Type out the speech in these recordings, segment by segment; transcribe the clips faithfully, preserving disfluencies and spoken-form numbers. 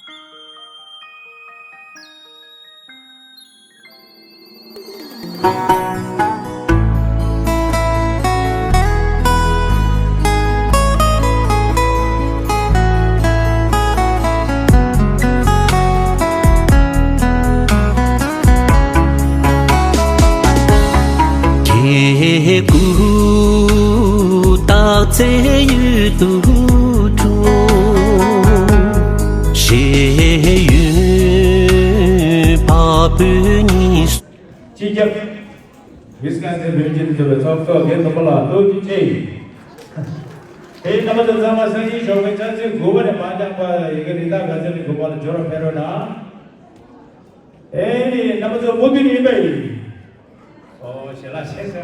ཁྱེད་སྐུ་དག་ཚེ་ཡུན་དུ་འཁྲུངས། ཤེས་ཡོན་འཕགས་བོད་གཉིས། སྤྱི་ཁྱབ་ཝི་སི་ཀོན་སིན་བོད་མིའི་སྤྱི་འཐུས་ཚོགས་པའི་ཚོགས་གཙོ་རྒན་དོམ་པ་ལགས་ཐུགས་རྗེ་ཆེ། དེ་རྣམ་པ་ཚོ་ཚང་མ་སང་ཉིན་ཞོགས་པའི་ཆུ་ཚོད་དགུ་པ་ནས་མ་འགྱངས་པར་ཡི་གེ་རིན་ཐང་ག་ཚོད་ནས་དགོན་པ་ལ་འབྱོར་བར་ཕེབས་རོགས་གནང་། ཨེ་ནི་རྣམ་པ་ཚོ་མུ་མཐུད་ཡིན་པ་ཡིན། ཨོ་ཞལ་ལག་བཞེས་ས།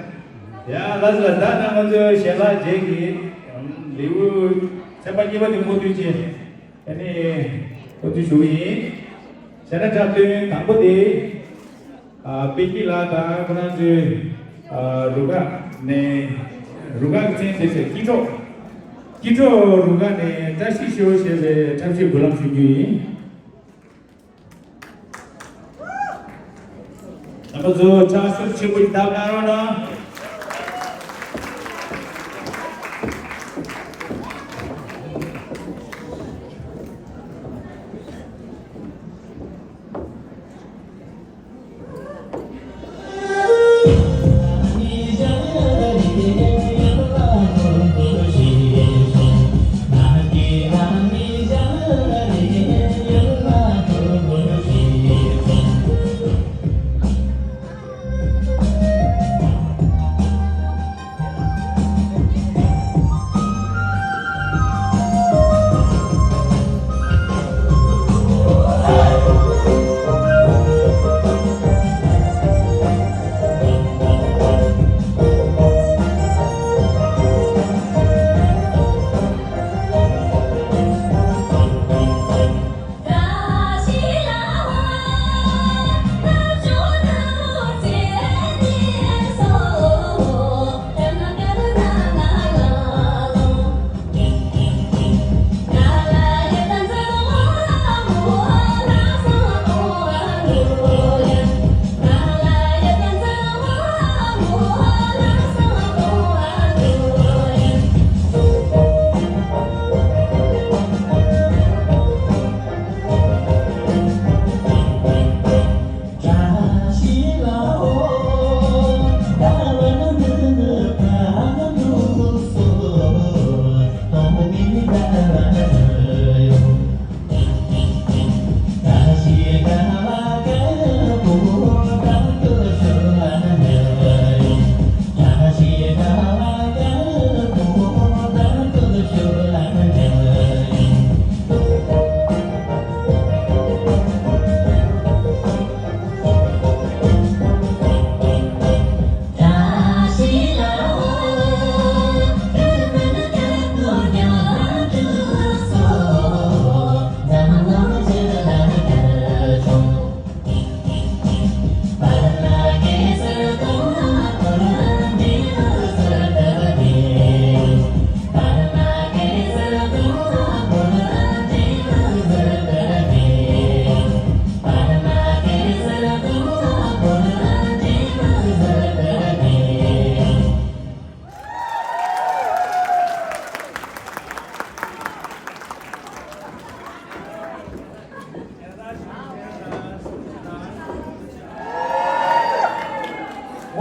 ཡ་ལགས་ལགས། ད་རྣམ་པ་ཚོ་ཞལ་ལག་བཞེས་ཀྱི་ལེའུ་ཚན་པ་གཉིས་པ་དེ་མུ་མཐུད་བྱས། ཨེ་ནི་མུ་མཐུད་ཞུ་གི་ཡིན། ཞལ་ལག་འཁྲབ་སྟོན་དང་པོ་དེ། ཨ་པད་སྐྱིད་ལགས་དང་ཁོ་རང་ཚོའི་ཨ་རུ་ཁག་ནས་རུ་ཁག་གི་མཚན་དེ་ཚོས་སྐྱིད་གྲོགས། སྐྱིད་གྲོགས་རུ་ཁག་ནས་བཀྲ་ཤིས་ཤོག་ཞེས་པའི་འཁྲབ་གཞས་འབུལ་ལམ་ཞུ་རྒྱུ་ཡིན། རྣམ་པ་ཚོ་ཕྱག་ཤུགས་ཆེན་པོ་ཞིག་བརྡབ་གནང་རོགས་གནང་།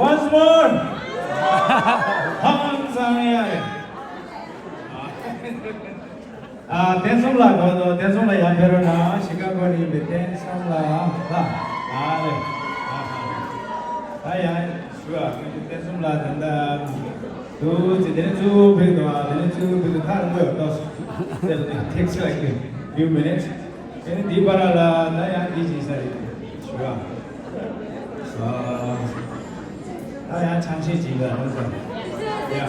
Once more. ཧང་སང་ཡ་རེད། ཨ། བསྟན་འཛིན་ལགས་གོ་དོ། བསྟན་འཛིན་ལགས་ཡར་ཕེབས་རོགས་གནང་། ཤི་ཀ་གོ་ནས་ཡིན་པའི་བསྟན་འཛིན་ལགས་ལ། ཨ་ལེ། ད་ཡང་ཞུ་ཨ། བསྟན་འཛིན་ལགས་ད་ལྟ་དུ་ཅི་དེ་ནས་ཚུར་ཕེབས་དང་། དེ་ནས་ཚུར་ཕེབས་དུས་ཁག་མང་པོ་ཡོད་ཏོ། Takes like a few minutes. དེ་ནས་འདི་བར་ལ་ད་ཡང་འདི་བྱེད་ས་རེད། ཞུ་ཨ། ཨ། ད་ཡང་ཆང་བཞེས་བྱེད་ལ་ནོར་སོང་། ཡ།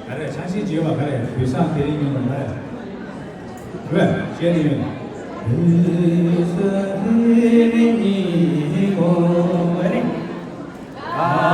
ག་རེ་ཆང་བཞེས་བྱེད་པ་ག་རེ། བོད་སང་དེ་རིང་ཉིན་མོ་ན་ཡ། བོད་སང་དེ་རིང་ཉིན་མོ། བོད་སང་དེ་རིང་ཉིན་མོ། ཨ་རེ། ཨ།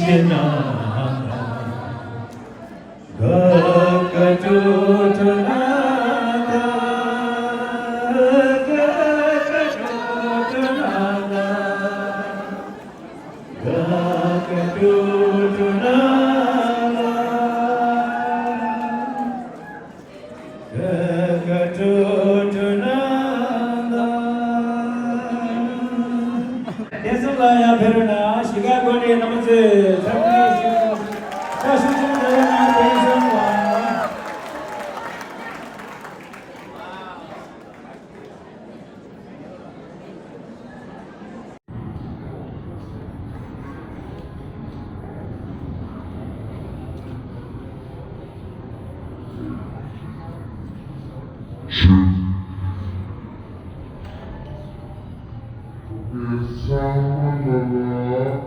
བསྟན་འཛིན་ལགས་ཡར་ཕེབས་རོགས་གནང་། གཞིས་ཀ་དགོན་གྱི་རྣམ་པ་ཚོས་ཚབ་ཏུ་ཞུ། བཀའ་ཤུགས་ཆེན་པོ་རྒྱབ་གནང་། བཀའ་དྲིན་ཆེ། ཚང་མ་ལ་ལ།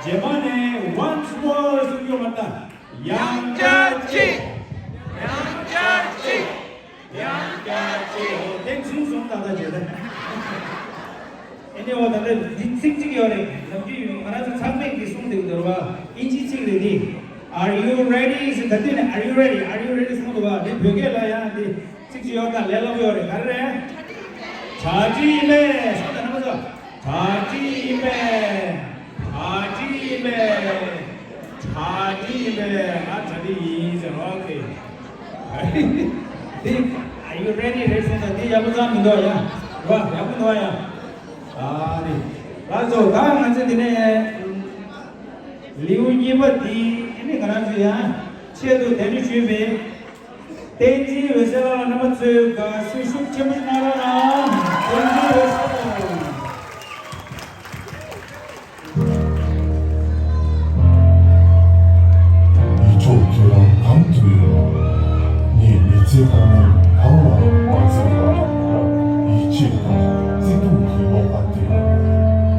རྗེས་མ་ནས་once more གསུང་རྒྱུ་མ་གཏོགས། ཡང་བསྐྱར་གཅིག་ཡང་བསྐྱར་གཅིག་ཡང་བསྐྱར་གཅིག་ཨོ་ཐེངས་གསུམ་སོང་ད་ལྟ་བྱེད་ད། ཨེ་ནས་འོ་ད་ལྟ་འདི་ཚིག་གཅིག་ཡོད་རེད་ལབ་ཀྱི་ཡོད། ང་རང་ཚོ་ཚང་མས་འདི་གསུང་འདུག་འདོར་བ་ཨིན་ཇི་ཚིག་རེད་འདི། Are you ready? ཟེར་ད་དུས་ནས། Are you ready? Are you ready? གསུང་འདུག་བ། འདི་བོད་སྐད་ལ་ཡང་འདི་ཚིག་གཅིག་ཡོད་ད་ལས་སླ་པོ་ཡོད་རེད། ག་རེ་རེད། གྲ་སྒྲིག་ཡིན་པས། སོང་ད་རྣམ་པ་ཚོ། གྲ་སྒྲིག་ཡིན་པས། གྲ་སྒྲིག་ཡིན་པས། གྲ་སྒྲིག་ཡིན་པས། ང་གྲ་སྒྲིག་ཡིན་ཟེར་རོ། ཨོ་ཁེ། འདི། Are you ready? རེད་སོང་ད་འདི་ཡག་པོ་ཙང་མི་འདུག་ཡ། རོ་ཡག་པོ་འདུག་ཡ། ཨ་ནི། ལགས་སོ། ད་ང་ཚོ་འདི་ནས་ལེའུ་གཉིས་པ་འདི་ཨ་ནི་ང་རང་ཚོ་ཡང་ཆེད་དུ་དེ་འདྲ་ཞུས་པའི་བསྟན་འཛིན་འོད་ཟེར་ལགས་ལ་རྣམ་པ་ཚོས་དགའ་བསུ་ཤུགས་ཆེན་པོ་གནང་རོགས་གནང་། བསྟན་འཛིན་འོད་ཟེར། ཡིད་འཕྲོག་ཁྱེད་རང་གང་དུ་ཡོད། ངས་མི་ཚེ་ལྟར་ནས་གང་ལ་མ་བརྩེ་བར། ཡིད་ཆེས་དང་བརྩེ་དུང་གི་བློ་ཁ་སྟེར།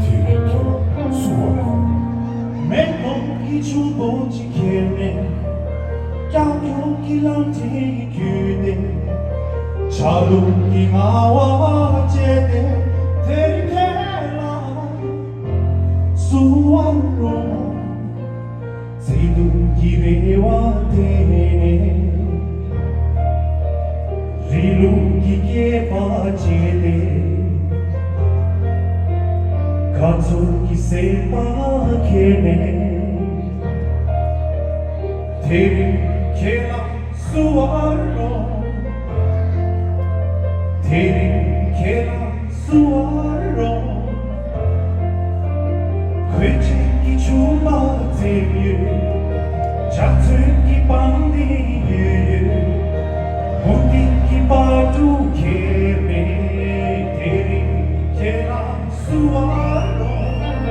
དེ་རིང་ཁྱེད་རང་བསུ་བར་འོང་། མེ་ཏོག་གི་ཆུ་བོ་གཅིག་ཁྱེར་ནས། ཀྱག་ཀྱོག་གི་ལམ་ཐིག་བརྒྱུད་དེ། ཆར་རླུང་གི་ངལ་བ་བཅད་དེ། དེ་རིང་ཁྱེད་ལ་བསུ་བར་འོང་། བརྩེ་དུང་གི་རེ་བ་དེ་ནས། རི་ཀླུང་གི་སྐྱེས་པ་བཅད་དེ། དགའ་ཚོར་གྱི་སེམས་པ་ཁྱེར་ནས། དེ་རིང་ཁྱེད་ལ་བསུ་བར་འོང་། དེ་རིང་ཁྱེད་ལ་བསུ་བར་འོང་། གོས་ཆེན་གྱི་ཆུ་བོ་འཛེགས་ཡོད། འཇའ་ཚོན་གྱི་པང་གདན་ཡོད་ཡོད། མུ་ཏིག་གི་པར་གྲུ་ཁྱེར་ནས། དེ་རིང་ཁྱེད་ལ་བསུ་བར་འོང་།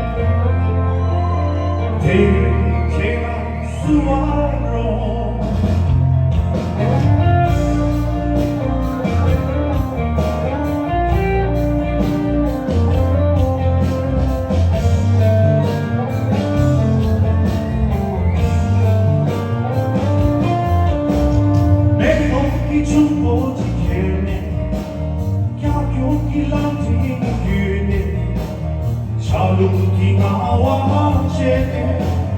དེ་རིང་ཁྱེད་ལ་བསུ་བར་འོང་། མེ་ཏོག་གི་ཆུ་བོ་གཅིག་ཁྱེར་ནས། ཀྱག་ཀྱོག་གི་ལམ་ཐིག་བརྒྱུད་དེ། ཆར་རླུང་གི་ངལ་བ་བཅད་དེ།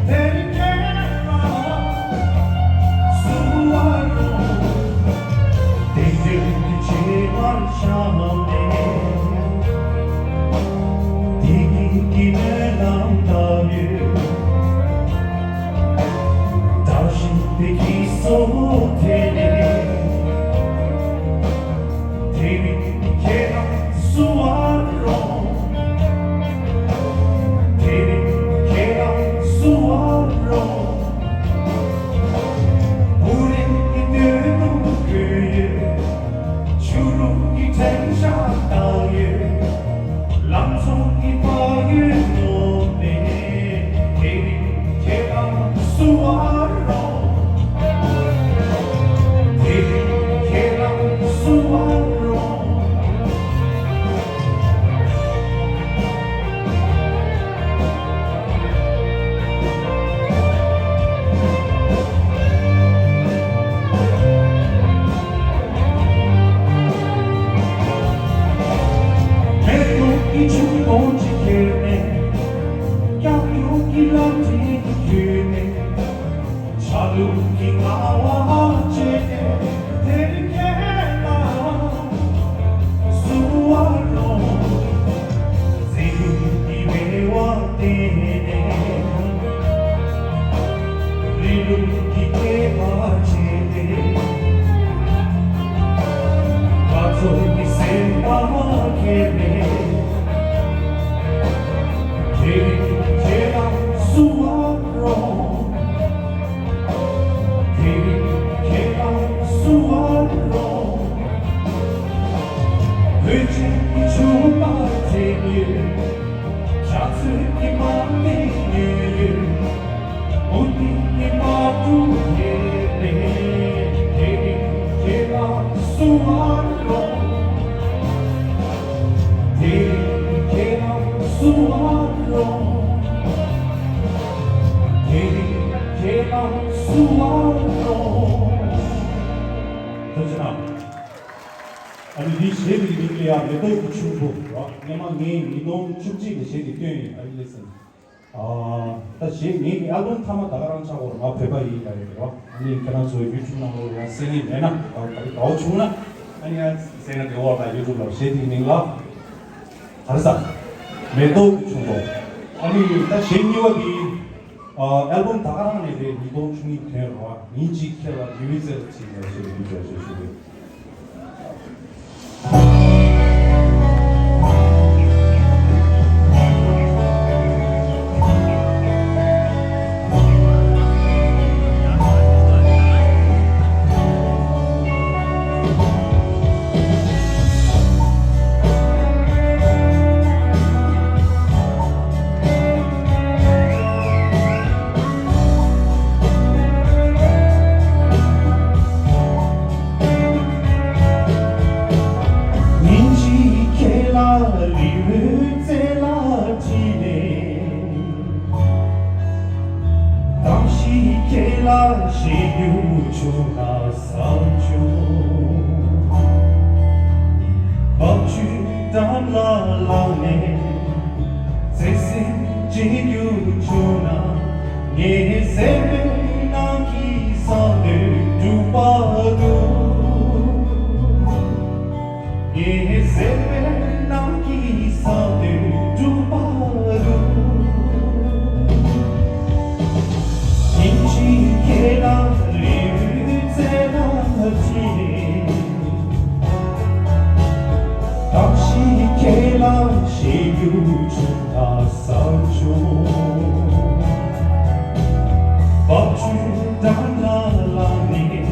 དེ་རིང་ཁྱེད་ལ་བསུ་བར་འོང་། རྟེན་འབྲེལ་གྱི་བྱེ་མར་བཤམས་ནས། བདེ་སྐྱིད་ཀྱི་སྨོན་ལམ་བཏབ་ཡོད། བདག་བཞིན་དེ་སྐྱིད་སོ་དེ་ནས། དེ་རིང་ཁྱེད་ལ་བསུ་བར་འོང་། དེ་རིང་ཁྱེད་ལ་བསུ་བར་འོང་། བུ་རན་གྱི་སྟོད་ཐུང་བཀོད་ཡོད། ཕྱུ་རུ་གི་ཕྲེང་ཤག་བཏགས་ཡོད། ལང་ཚོ་གི་ཕ་ཡུལ་ནང་ནས། དེ་རིང་ཁྱེད་ལ་བསུ་བར་འོང་། དེ་རིང་ཁྱེད་ལ་བསུ་བར་འོང་། མེ་ཏོག་གི་ཆུ་བོ་གཅིག་ཁྱེར་ནས། ཀྱག་ཀྱོག་གི་ལམ་ཐིག་བརྒྱུད་ནས། ཆར་རླུང་གི་ངལ་བ་བཅད་དེ། དེ་རིང་ཁྱེད་ལ་བསུ་བར་འོང་། བརྩེ་དུང་གི་རེ་བ་དེ་ནས། རི་ཀླུང་གི་སྐྱེས་པ་བཅད་དེ། དགའ་ཚོར་གྱི་སེམས་པ་ཁྱེར་ནས། དེ་རིང་ཁྱེད་ལ་བསུ་བར་འོང་། དེ་རིང་ཁྱེད་ལ་བསུ་བར་འོང་། འོད་ཆེན་གྱི་ཆུ་བོ་འཛེགས་ཡོད། འཇའ་ཚོན་གྱི་པང་གདན་ཡོད་ཡོད། མུ་ཏིག་གི་པར་གྲུ་ཁྱེར་ནས། དེ་རིང་ཁྱེད་ལ་བསུ་བར་འོང་། དེ་ ཐུགས་རྗེ་གནང་། ཨ་ནི་འདིའི་གཞས་འདིའི་མིང་ལ་ཡང་མེ་ཏོག་གི་ཆུང་བུ་རོ། སྔོན་མ་ངས་ཉིས་སྟོང་བཅུ་གཅིག་ལ་གཞས་འདི་བཏོན་ཡིན། ཨ་ནི་ལེ་སན། ཨ། ད་གཞས་ངའི་ཨལ་བམ་མཐའ་མ་ད་ག་རང་ཆགས་སྐོར་ང་བོད་པ་ཡིན་ལ་ཡོད་རོ། ཨ་ནི་ཁྱེད་རང་ཚོ་ཡུ་ཊུབ་ནང་ལོགས་ཡང་གསན་ཡིན་མེད་ན་ད་ག་རེ་དགའ་བོ་བྱུང་ན་ཨ་ནི་ཡང་གསན་ན་འདྲེ་འོག་ལ་ཡུ་ཊུབ་ལ་གཞས་འདིའི་མིང་ལ་ག་རེ་ཟ། མེ་ཏོག་གི་ཆུང་བུ། ཨ་ནི་ད་གཞས་གཉིས་པ་འདི། ཨ། ཨལ་བམ་ད་ག་རང་ནས་རེད། ཉིས་སྟོང་བཅུ་གཉིས་དོན་རེད་བ། ཉིན་གཅིག་ཁྱེད་ལ་ལིའུ་ཙེ་ལ་བྱིན་ནས་ཞེས་པའི་འདི་འདྲ་ཞིག་ཞུ་གི། ཉིན་གཅིག་ཁྱེད་ལ་ལིའུ་ཙེ་ལ་བྲིས་ནས། གཏམ་ཞིག་ཁྱེད་ལ་བཤད་རྒྱུ་བྱུང་ན་བསམ་བྱུང་། བབ་ཅོལ་འགྲམ་ལ་བླངས་ནས། བརྩེ་སེམས་བརྗེ་རྒྱུ་བྱུང་ན། ངའི་སེམས་པའི་ནང་གི་བསམ་དོན་འགྲུབ་པ་འདུག་ངའི་སེམས་པའི་ནང་གི་བསམ་དོན་འགྲུབ་པ་འདུག་ཉིན་གཅིག་ཁྱེད་ལ་ལིའུ་ཙེ་ལ་བྲིས་ནས། གཏམ་ཞིག་ཁྱེད་ལ་བཤད་རྒྱུ་བྱུང་ན་བསམ་བྱུང་། བབ་ཅོལ་འགྲམ་ལ་བླངས་ནས།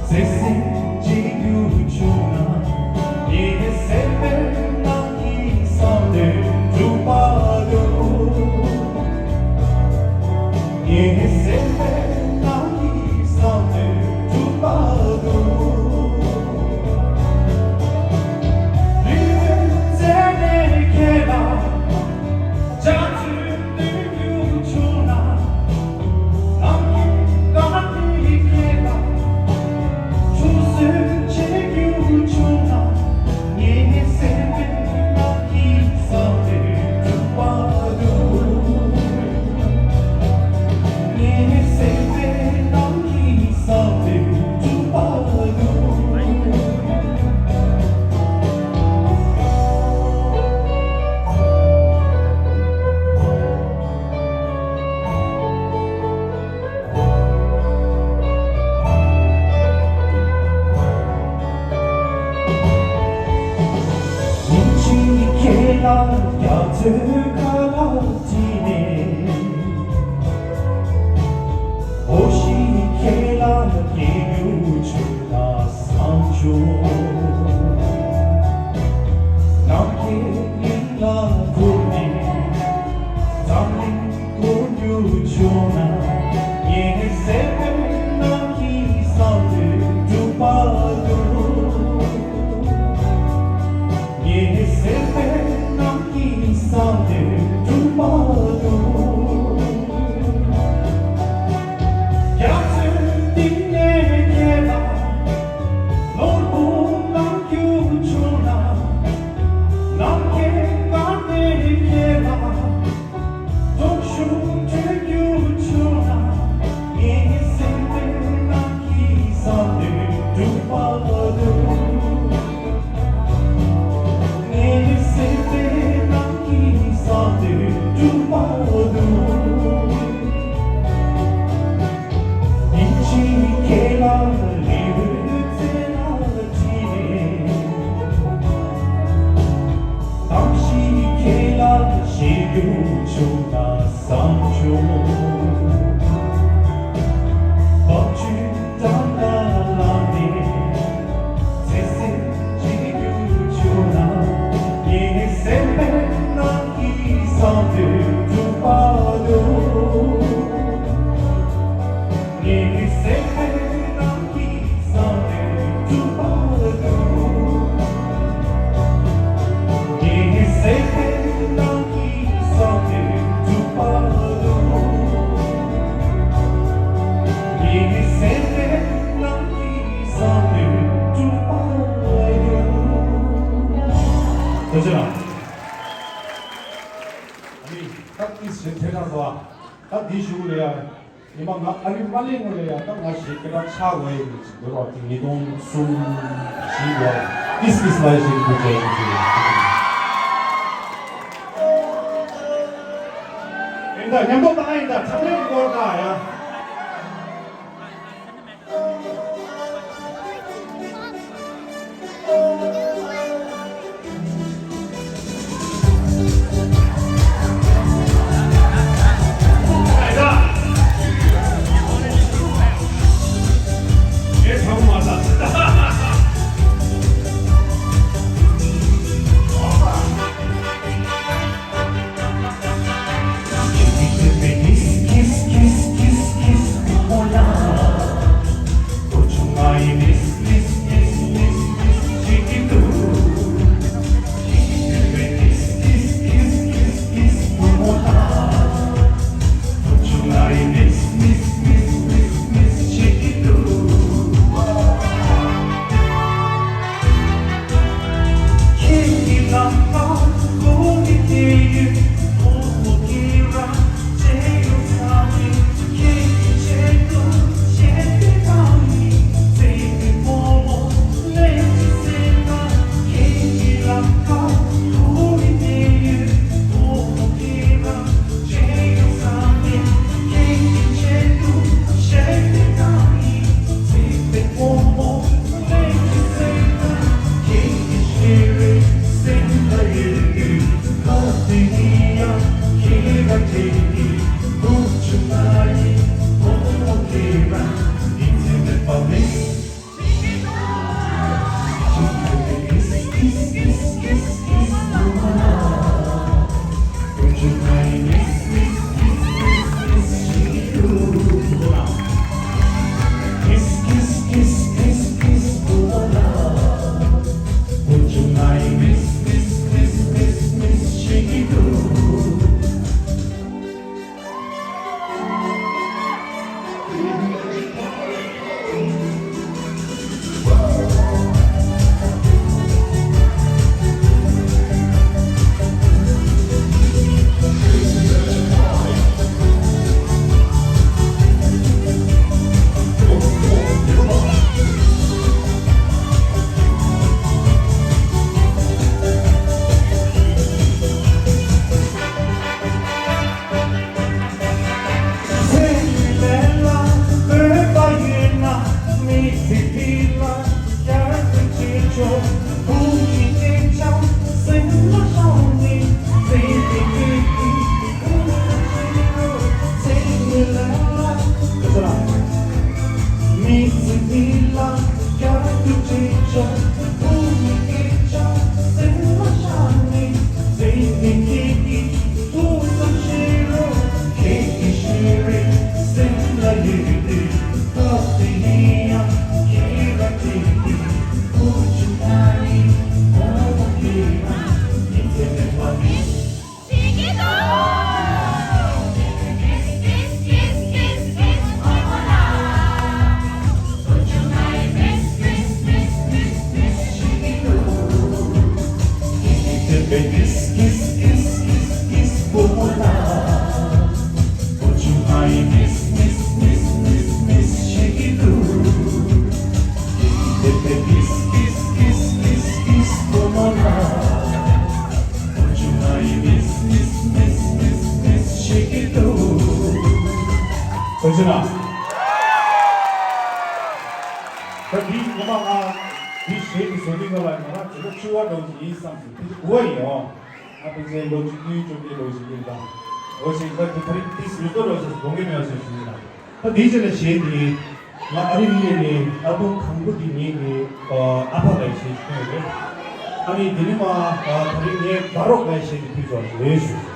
བརྩེ་སེམས་བརྗེ་རྒྱུ་བྱུང་ན། ངའི་སེམས་པའི་ནང་གི་བསམ་དོན་འགྲུབ་པ་འདུག་ངའི་སེམས་པའི་ནང་གི་བསམ་དོན་འགྲུབ་པ་འདུག་ལུས་རྩལ་ནས་ཁྱེད་ལ་ལྕགས་ཚོད་སྟོན་རྒྱུ་བྱུང་ན། ནམ་མཁའི་སྐར་མའི་ཁྱེད་ལ་ཆུང་སུ་བྱེད་རྒྱུ་བྱུང་ན། ངའི་སེམས་པའི་ནང་གི་བསམ་དོན་འགྲུབ་པ་འདུག་ངའི་སེམས་པའི་ནང་གི་བསམ་དོན་འགྲུབ་པ་འདུག་ཉིན་གཅིག་ཁྱེད་ལ་རྒྱ་མཚོའི་ཁ་ལ་བྲིས་ནས། འོ་ཞིག་ཁྱེད་ལ་སྐྱེ་རྒྱུ་བྱུང་ན་བསམ་བྱུང་། ནམ་མཁའི་དབྱིངས་ལ་འཕུར་ནས། འཛམ་གླིང་འགྲོ་རྒྱུ་བྱུང་ན། ངའི་སེམས་པའི་ནང་གི་བསམ་དོན་འགྲུབ་པ་འདུག་ངའི་སེམས་པའི་ནང་གི་བསམ་དོན་འགྲུབ་པ་འདུག་རྒྱ་མཚོའི་གཏིང་ནས་ཁྱེད་ལ་ནོར་བུ་བླངས་རྒྱུ་བྱུང་ན། ནམ་མཁའི་སྐར་མའི་ཁྱེད་ལ་སྟོབས་ཤུགས་སྤྲོད་རྒྱུ་བྱུང་ན། ངའི་སེམས་པའི་ནང་གི་བསམ་དོན་འགྲུབ་པ་འདུག་ངའི་སེམས་པའི་ནང་གི་བསམ་དོན་འགྲུབ་པ་འདུག་ཉིན་གཅིག་ཁྱེད་ལ་ལིའུ་ཙེ་ལ་བྲིས་ནས། གཏམ་ཞིག་ཁྱེད་ལ་བཤད་རྒྱུ་བྱུང་ན་བསམ་བྱུང་། བབ་ཅོལ་འགྲམ་ལ་བླངས་ནས། བརྩེ་སེམས་བརྗེ་རྒྱུ་བྱུང་ན། ངའི་སེམས་པའི་ནང་གི་བསམ་དོན་འགྲུབ་པ་འདུག་ངའི་སེམས་པའི་ནང་གི་བསམ་དོན་འགྲུབ་པ་འདུག་ངའི་སེམས་པའི་ནང་གི་བསམ་དོན་འགྲུབ་པ་འདུག་ད་ཏིས་ཞེས་ཐེ་དྲག་འདུག་ཨ། ད་འདི་ཞུ་གི་རེད་ཡ། ཉི་མ་ང་ཨ་རི་མ་སླེབས་སྔོན་ལ་ཡ་ད་ང་ཞེས་ཐེ་དྲག་ཆགས་འོས་ཡོད་ཅིག་འདོད་པ་དེ་ཉིས་སྟོང་གསུམ་བཞི་ལོ་ཏིས་ཏིས་ལ་ཞེས་འདུག་བྱས་ཡོད་ཅིག་ཡིན་ད། མཉམ་དུ་བཏང་ཡིན་ད་ཁྲག་ལེན་སྐོར་ད་ཡ། ཐུགས་རྗེ་གནང་། ད་འདི་ཉི་མ་ང་འདི་གཞས་འདི་བཟོ་དུས་སྐབས་ལ་ང་རང་དེ་ལ་ཆུ་བ་འདྲ་བོ་ཞིག་ཡིན་བསམ་སོང་། དེ་ཚོ་གོ་བ་ཡིན་འོང་། ང་ཕལ་ཆེར་ལོ་བཅུ་བདུན་བཅོ་བརྒྱད་ལོ་ཞིག་ཡིན་ད། འོ་ཞིག་ད་དེ་ད་རིང་ཏིས་མི་གཏོར་རོགས་ཟེར་དགོངས་འགལ་མེད་པ་ཞིག་ཞུ་ཡིན་ད། ད་འདིའི་རྗེས་ལ་གཞས་འདི་ང་ཨ་རི་གླིང་ནས་ཨ་དུང་གང་པོ་འདི་ངེད་ཀྱི་ཨ་ཕ་ལ་གཞས་ཤིག་བཏོན་ཡོད་རེད། ཨ་ནི་འདི་ནི་མ་ད་རིང་ངས་དགའ་རོགས་ལ་གཞས་འདི་ཕུལ་ཆོག་ཞུ་ཡོད་ཞུ།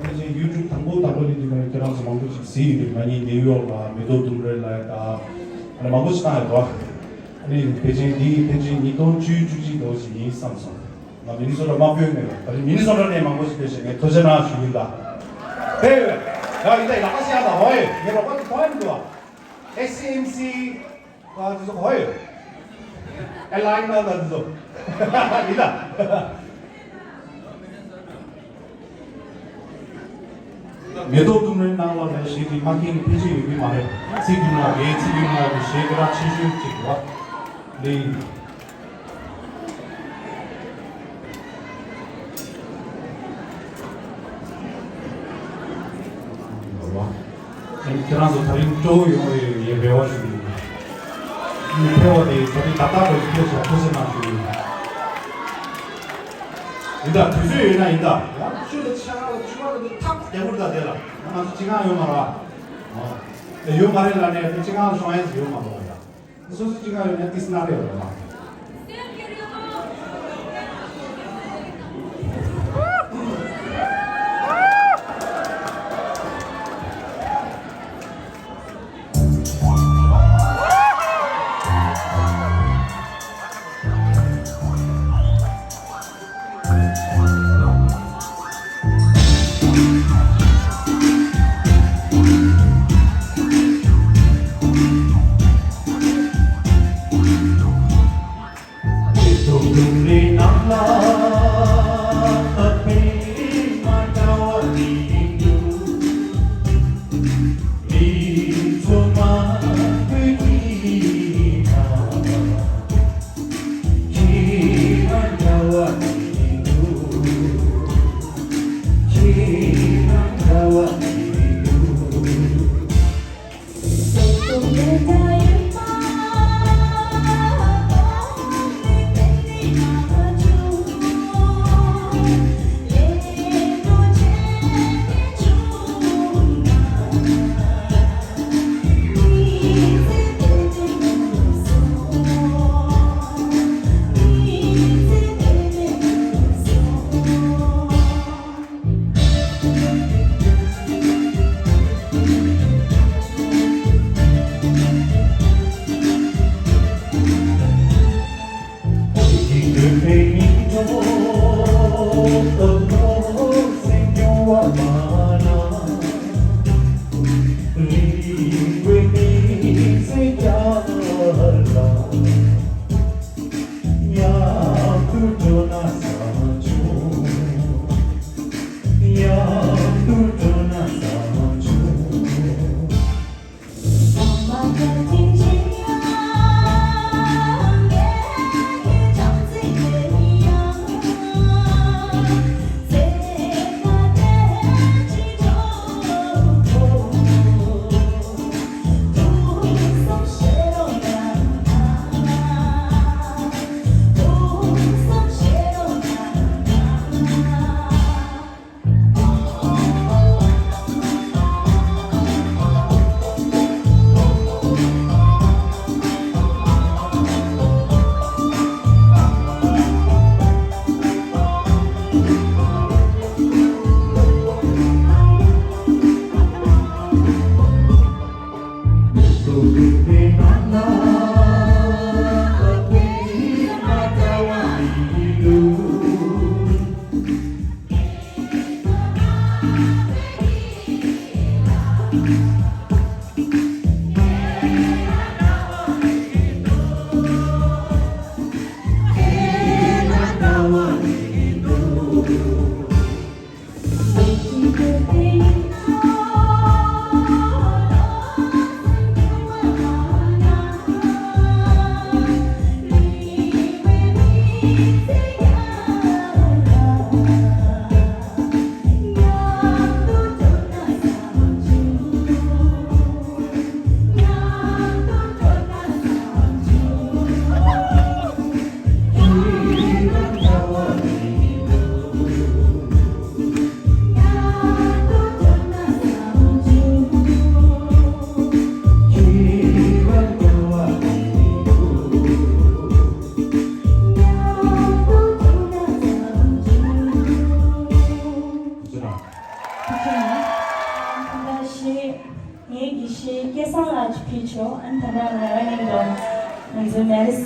ཕལ་ཆེར་ཡུ་ཊུབ་དང་པོ་དང་པོ་ནས་འདི་ག་ཁྱེད་རང་ཚོ་མང་པོ་ཞིག་གཟིགས་ཡོད་རེད། ང་གཉིས་ནེའུ་ཡོག་ལ་མེ་ཏོག་ལྡུམ་རའི་ལ་ཡ་དང་ཨ་ནི་མང་པོ་ཞིག་བཏང་ཡོད་དོ། ཨ་ནི་ཕལ་ཆེར་འདི་ཕལ་ཆེར་ཉིས་སྟོང་བཅུ་བཅུ་གཅིག་ལོ་ཞིག་ཡིན་བསམ་སོང་། ང་མི་ནི་སོ་ཊ་མ་ཕེབས་ནས་ད་རེས་མི་ནི་སོ་ཊ་ནས་མང་པོ་ཞིག་ཕེབས་ཤག་ངས་ཐུགས་རྗེ་གནང་ཞུ་གི་ཡིན་ད། ཕེབས་ཡོད། ཡ་ཡིན་ད་ཡིན་ད། ལག་པ་བཤད་ད་ཧོ་ཡོད། ངས་རོགས་པ་དེ་གོ་ཡ་མི་འདུག་བ། ཨེ་སི་ཨེམ་སི། ཨ་དེ་ཚོ་གོ་ཡོད། ཨེ་ལ་ཡིན་ན་ད་དེ་ཚོ། ཡིན་ད། མེ་ཏོག་ལྡུམ་རའི་ནང་ལོགས་ལ་གཞས་དེ་མ་མཁྱེན་མཁན་ཕལ་ཆེར་ཡོད་ཀྱི་མ་རེད། ཚིག་རྒྱུན་ལ་རེད། ཚིག་རྒྱུན་ལ་གི་གཞས་དེ་ར་ཆེ་ཤོས་གཅིག་རེད་བ། འདི་ཡིན། ཁྱེད་རང་ཚོ་ད་རིང་སྤྲོ་བོ་ཡོང་བའི་ངའི་རེ་བ་ཞུ་གི་ཡིན། ཕལ་བ་དེ་ད་རིང་ཏག་ཏག་འགྲོ་རྒྱུ་ཕལ་ཆེར་ཐུགས་རྗེ་གནང་ཞུ་གི་ཡིན། ཡིན་ད། དུས་ཚོད་ཡོད་ན་ཡིན་ད། ཡང་ཆུ་ལ་ཆ་ལ་ཆུ་བ་ལ་ཐག་རྒྱག་པར་ད་དེ་ལ་ང་ཚོ་ཅི་གང་ཡོད་མ་རེད་བ། ཨོ། ཡོད་མ་རེད་ལ་ནས་དེ་ཅི་གང་ཤོང་ཡས་ཡོད་མ་རེད་བ་ཡ། སོ་སོ་གཅིག་ལ་ཡོད་ན་ཏིས་ན་རེ་ཡོད་ལ།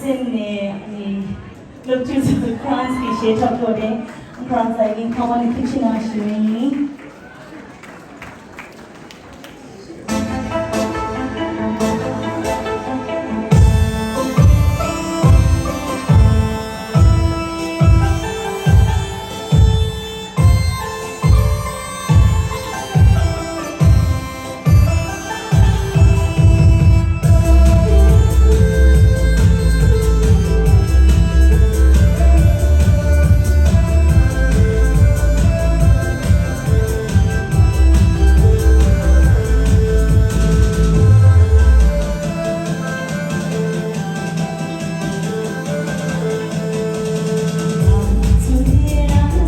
སེམས་ནས་ནི་སློབ་ཕྲུག་ཚོ་ཁོ་རང་ཚོའི་གཞས་འཁྲབ་དགོས་རེད། ཁོ་རང་ཚོ་ཡིན་ཁ་བ་ནས་ཐུགས་རྗེ་གནང་ཞུ་ཡིན། ཐུགས་རྗེ་གནང་། ཐུགས་རྗེ་གནང་།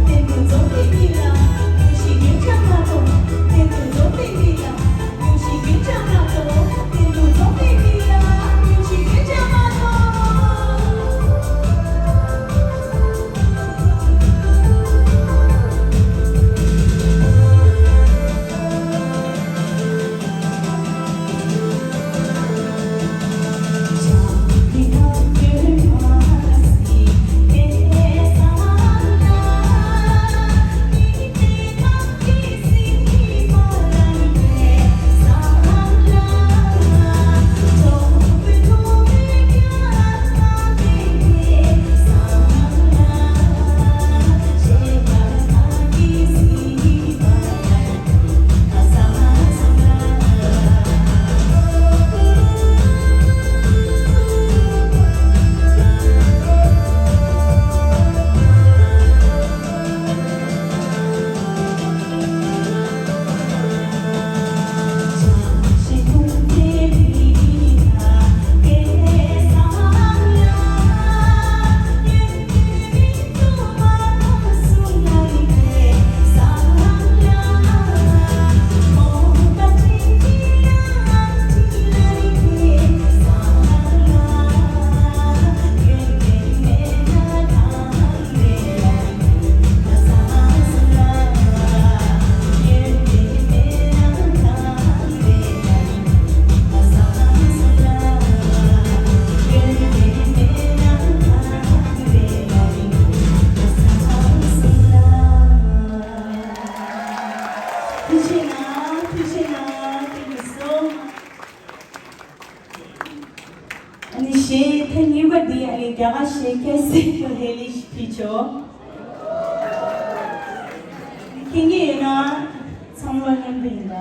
Thank you so much. ཨ་ནི་གཞས་ཐེངས་གཉིས་པ་འདི་ཨ་ནི་རྒྱ་གར་གཞས་ཁ་སེ་ཧེ་ལི་ཕི་ཆོ། མཁྱེན་གྱི་ཡོད་ན་ཚང་མ་མཉམ་དུ་ཡིན་ད།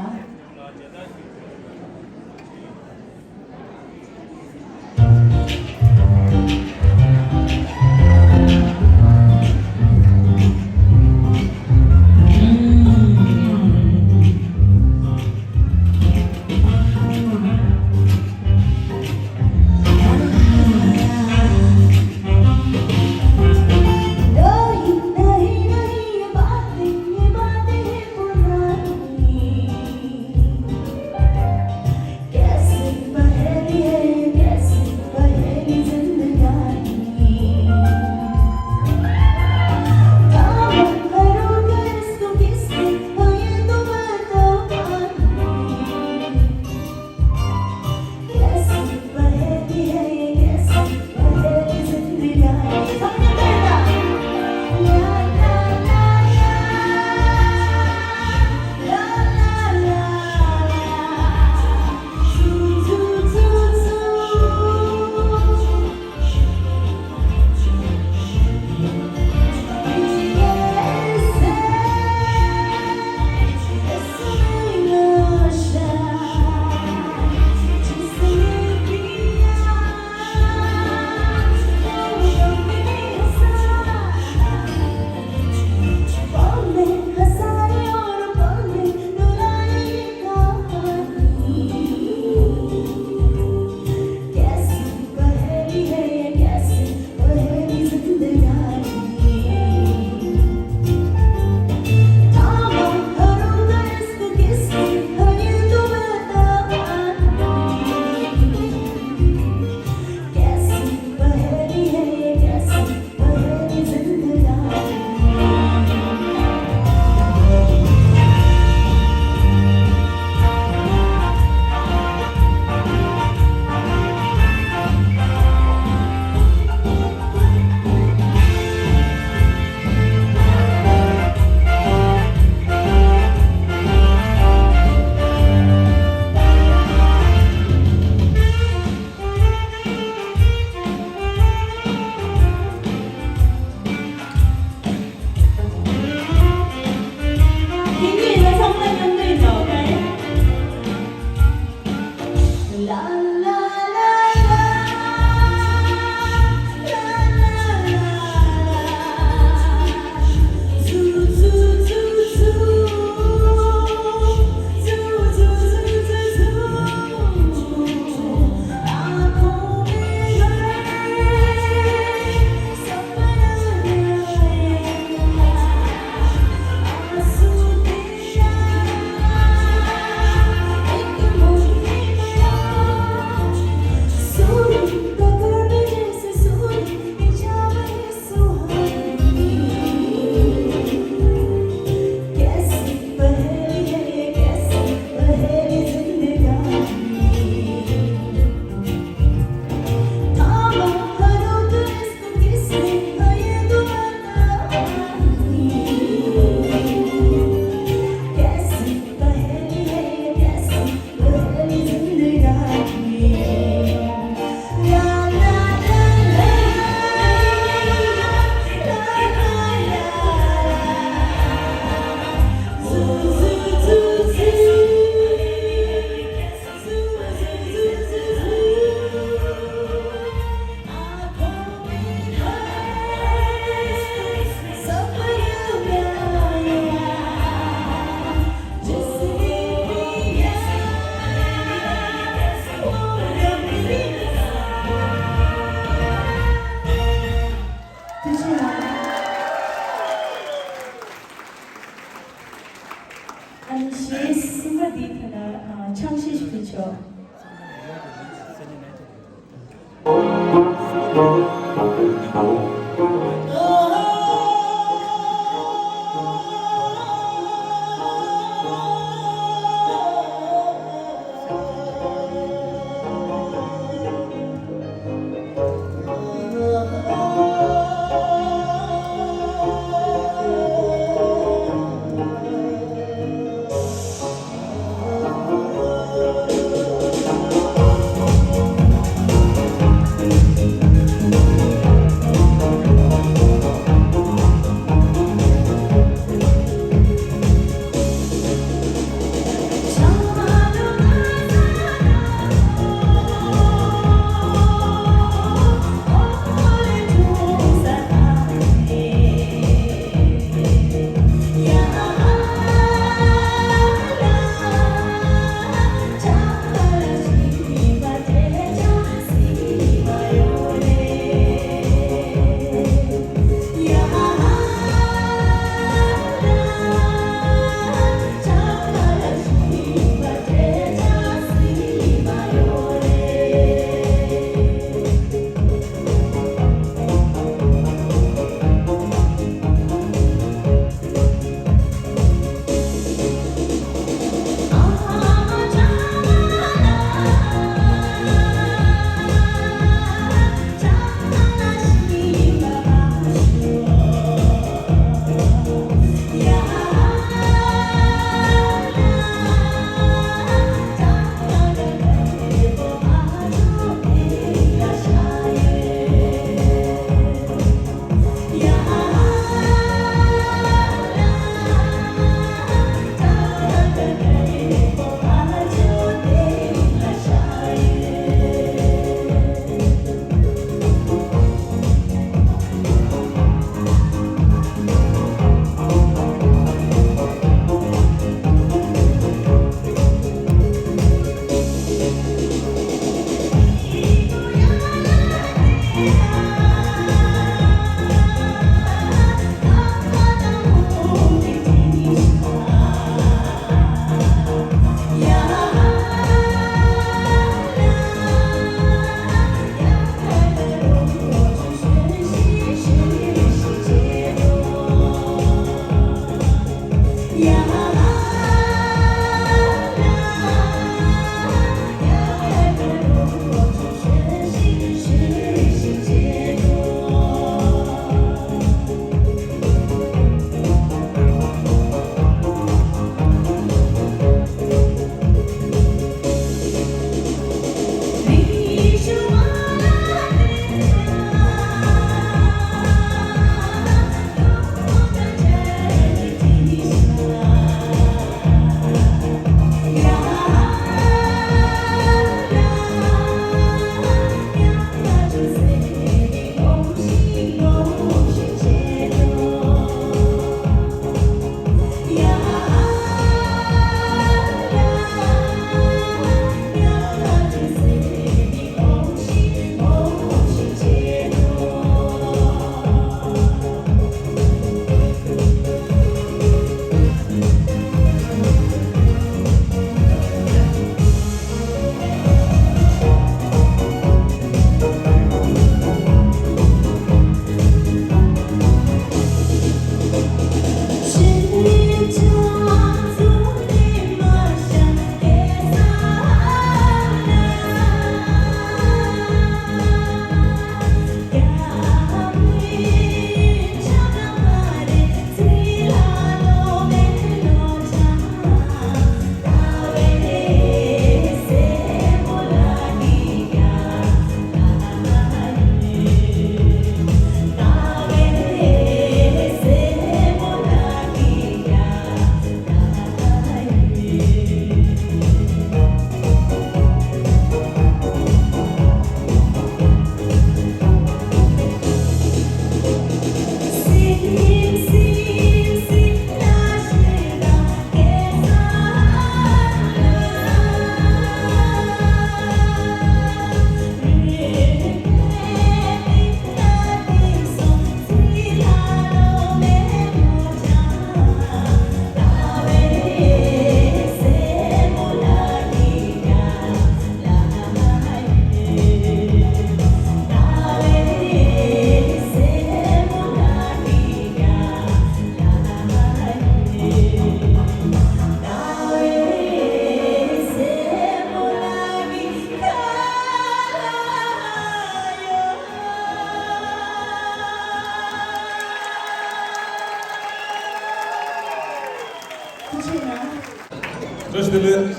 བཀྲ་ཤིས་བདེ་ལེགས།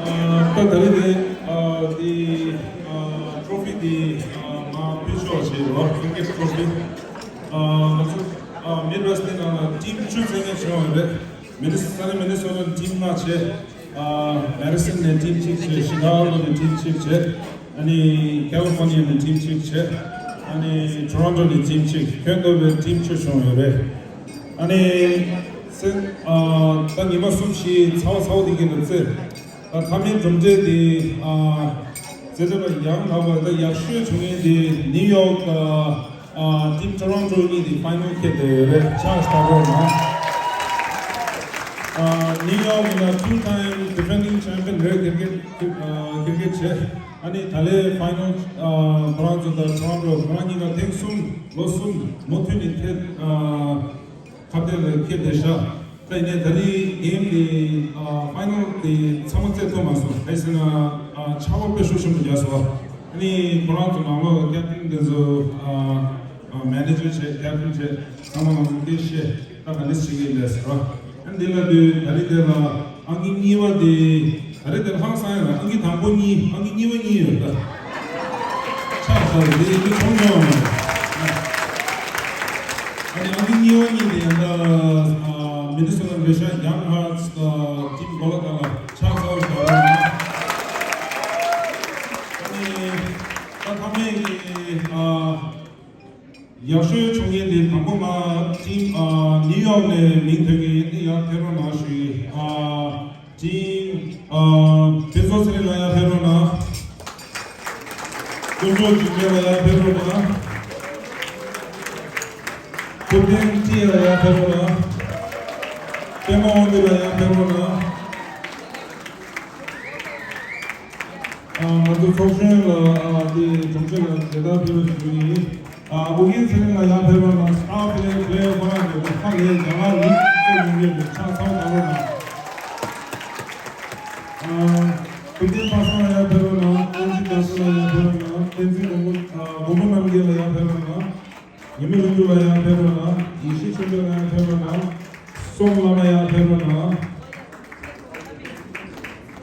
ཨ། ད་ད་རེས་དེ། ཨ། དེ། ཨ། ཊོ་ཕི་དེ། ཨ། ང་ཕུལ་ཆོག་བྱས་རོགས། ཀིར་ཀེཊ་ཊོ་ཕི། ཨ། ང་ཚོ། ཨ། མིཌ་ཝེསྟ་དེ་ནང་ལ་ཊིམ་བཅུ་བཙན་གྱི་བྱུང་བ་རེད། མི་ནི་ས་ནི་མི་ནི་སོ་ཊ་ནས་ཊིམ་ལྔ་བྱས། ཨ། མེ་ཌི་སན་ནས་ཊིམ་གཅིག་བྱས། ཤི་ཀ་གོ་ནས་ཊིམ་གཅིག་བྱས། ཨ་ནི་ཀ་ལི་ཕོར་ནི་ཡ་ནས་ཊིམ་གཅིག་བྱས། ཨ་ནི་ཊོ་རོན་ཊོ་ནས་ཊིམ་གཅིག། ཁྱོན་བསྡོམས་པའི་ཊིམ་བཅུ་བྱུང་ཡོད་རེད། ཨ་ནི་སེ། ཨ། ད་ཉི་མ་གསུམ་བཞི་ཚར་བ་ཚར་བ་དེ་གི་ནང་ཚེ། ད་མཐའ་མའི་གྲུབ་འབྲས་དེ། ཨ། རྩེད་འགྲན་པ་ཡང་དག་པ་ད་ཡག་ཤོས་བྱུང་མཁན་དེ་ནིའུ་ཡོག་དང་། ཨ། ཊིམ་ཊོ་རོན་ཊོ་གཉིས་དེ་ཕའི་ནལ་ཁེལ་བསྡད་ཡོད་རེད། ཕྱག་བཞག་རོགས་གནང་། ཨ། ནིའུ་ཡོག་ཡིན་ན་ཊུ་ཊའིམ་ཌི་ཕེན་ཌིང་ཆེམ་པི་ཡན་རེད། ཀིར་ཀེཊ། ཨ། ཀིར་ཀེཊ་བྱས། ཨ་ནི་ད་ལོའི་ཕའི་ནལ། ཨ། ཁོ་རང་ཚོ་དང་ཊོ་རོན་ཊོ། ཁོ་རང་གཉིས་ཀ་ཐེངས་གསུམ། ལོ་གསུམ་མུ་མཐུད་ནས་ཐེ། ཨ། ཁ་གཏད་ལ་འཁེལ་བསྡད་ཤག་ད་ཡིན་ནའི་ད་རེས་གེམ་དེ། ཨ། ཕའི་ནལ་དེ་ཚང་མ་རྩེད་ཐུབ་མ་སོང་། ག་རེ་ཟེར་ན། ཨ། ཆག་སྒོ་དཔེ་ཤུགས་ཆེན་པོ་རྒྱག་སོང་། ཨ་ནི་ཁོ་རང་ཚོ་ནང་ལོགས་ལ་ཀེབ་ཊན་དེ་ཚོ། ཨ། ཨ། མེ་ནེ་ཇར་བྱས། ཀེབ་ཊན་བྱས། ཚང་མ་ང་ཚོ་སྐད་བཤད། ད་ག་འདྲ་བྱེད་ཀྱི་ཡིན་ལབ་ཟེར་བ། ཨ་ནི་དེ་ལ་དུས་ད་རེས་དེ་ལ། ཨང་ཀི་གཉིས་པ་དེ། ད་རེས་དེ་ཧང་སང་ཡོད་ལ། ཨང་ཀི་དང་པོ་གཉིས། ཨང་ཀི་གཉིས་པ་གཉིས་ཡོད་ད། ཆགས་ཚར་རེད། དེ་ཡིན་དུས་མཐོང་མྱོང་མ་རེད། ཨ་ནི་ཨང་ཀི་གཉིས་པ་གཉིས་དེ་ཡང་ད། ཨ། མི་ནི་སོ་ཊ་ནས་རེད་ཤག་ཡང་ཧར་ཊི་དང་ཊིམ་གོ་ལ་དང་ལ་ཆགས་ཚར་བ་ཞིག་རེད། ཨ་ནི་ད་ཐ་མའི་གི། ཨ། ཡག་ཤོས་བྱུང་མཁན་དེ་དང་པོ་ང་ཊིམ། ཨ། ནིའུ་ཡོག་ནས་མིང་ཐོན་མཁན་དེ་ཡར་ཕེབས་རོགས་གནང་ཞུ་ཡིན། ཨ། ཊིམ། ཨ། ཕུན་ཚོགས་ཚེ་རིང་ལགས་ཡར་ཕེབས་རོགས་གནང་། དཀོན་མཆོག་འཇིགས་མེད་ལགས་ཡར་ཕེབས་རོགས་གནང་། ཐུབ་བསྟན་བཀྲིས་ལགས་ཡར་ཕེབས་རོགས་གནང་། པད་མ་དབང་འདུས་ལགས་ཡར་ཕེབས་རོགས་གནང་། ཨ། ང་ཚོ་ཚོགས་གཞོན་ལ། ཨ། དེ་དྲུང་ཆེ་ལ་ལེ་དར་ཕུལ་བ་ཞུ་གི་ཡིན། ཨ། ཨོ་རྒྱན་ཚེ་རིང་ལགས་ཡར་ཕེབས་རོགས་གནང་། སི་ཊར་པི་ལེ་ཡར་ཕེབས་རོགས་གནང་། ཁ་ལས་རྒྱ་ནག་མི་ཚོ་ཡོང་གི་འདུག་ཕྱག་ཚང་གནང་རོགས་གནང་། ཨ། ཐུབ་བསྟན་པ་སངས་ལགས་ཡར་ཕེབས་རོགས་གནང་། བསྟན་འཛིན་རྒྱ་མཚོ་ལགས་ཡར་ཕེབས་རོགས་གནང་། བསྟན་འཛིན་མགོན་པོ། ཨ། མགོན་པོ་རྣམ་རྒྱལ་ལགས་ཡར་ཕེབས་རོགས་གནང་། ཉི་མ་རིག་འཛིན་ལགས་ཡར་ཕེབས་རོགས་གནང་། ཡེ་ཤེས་ཆོས་འཕེལ་ལགས་ཡར་ཕེབས་རོགས་གནང་། སོམ་བླ་མ་ཡར་ཕེབས་རོགས་གནང་།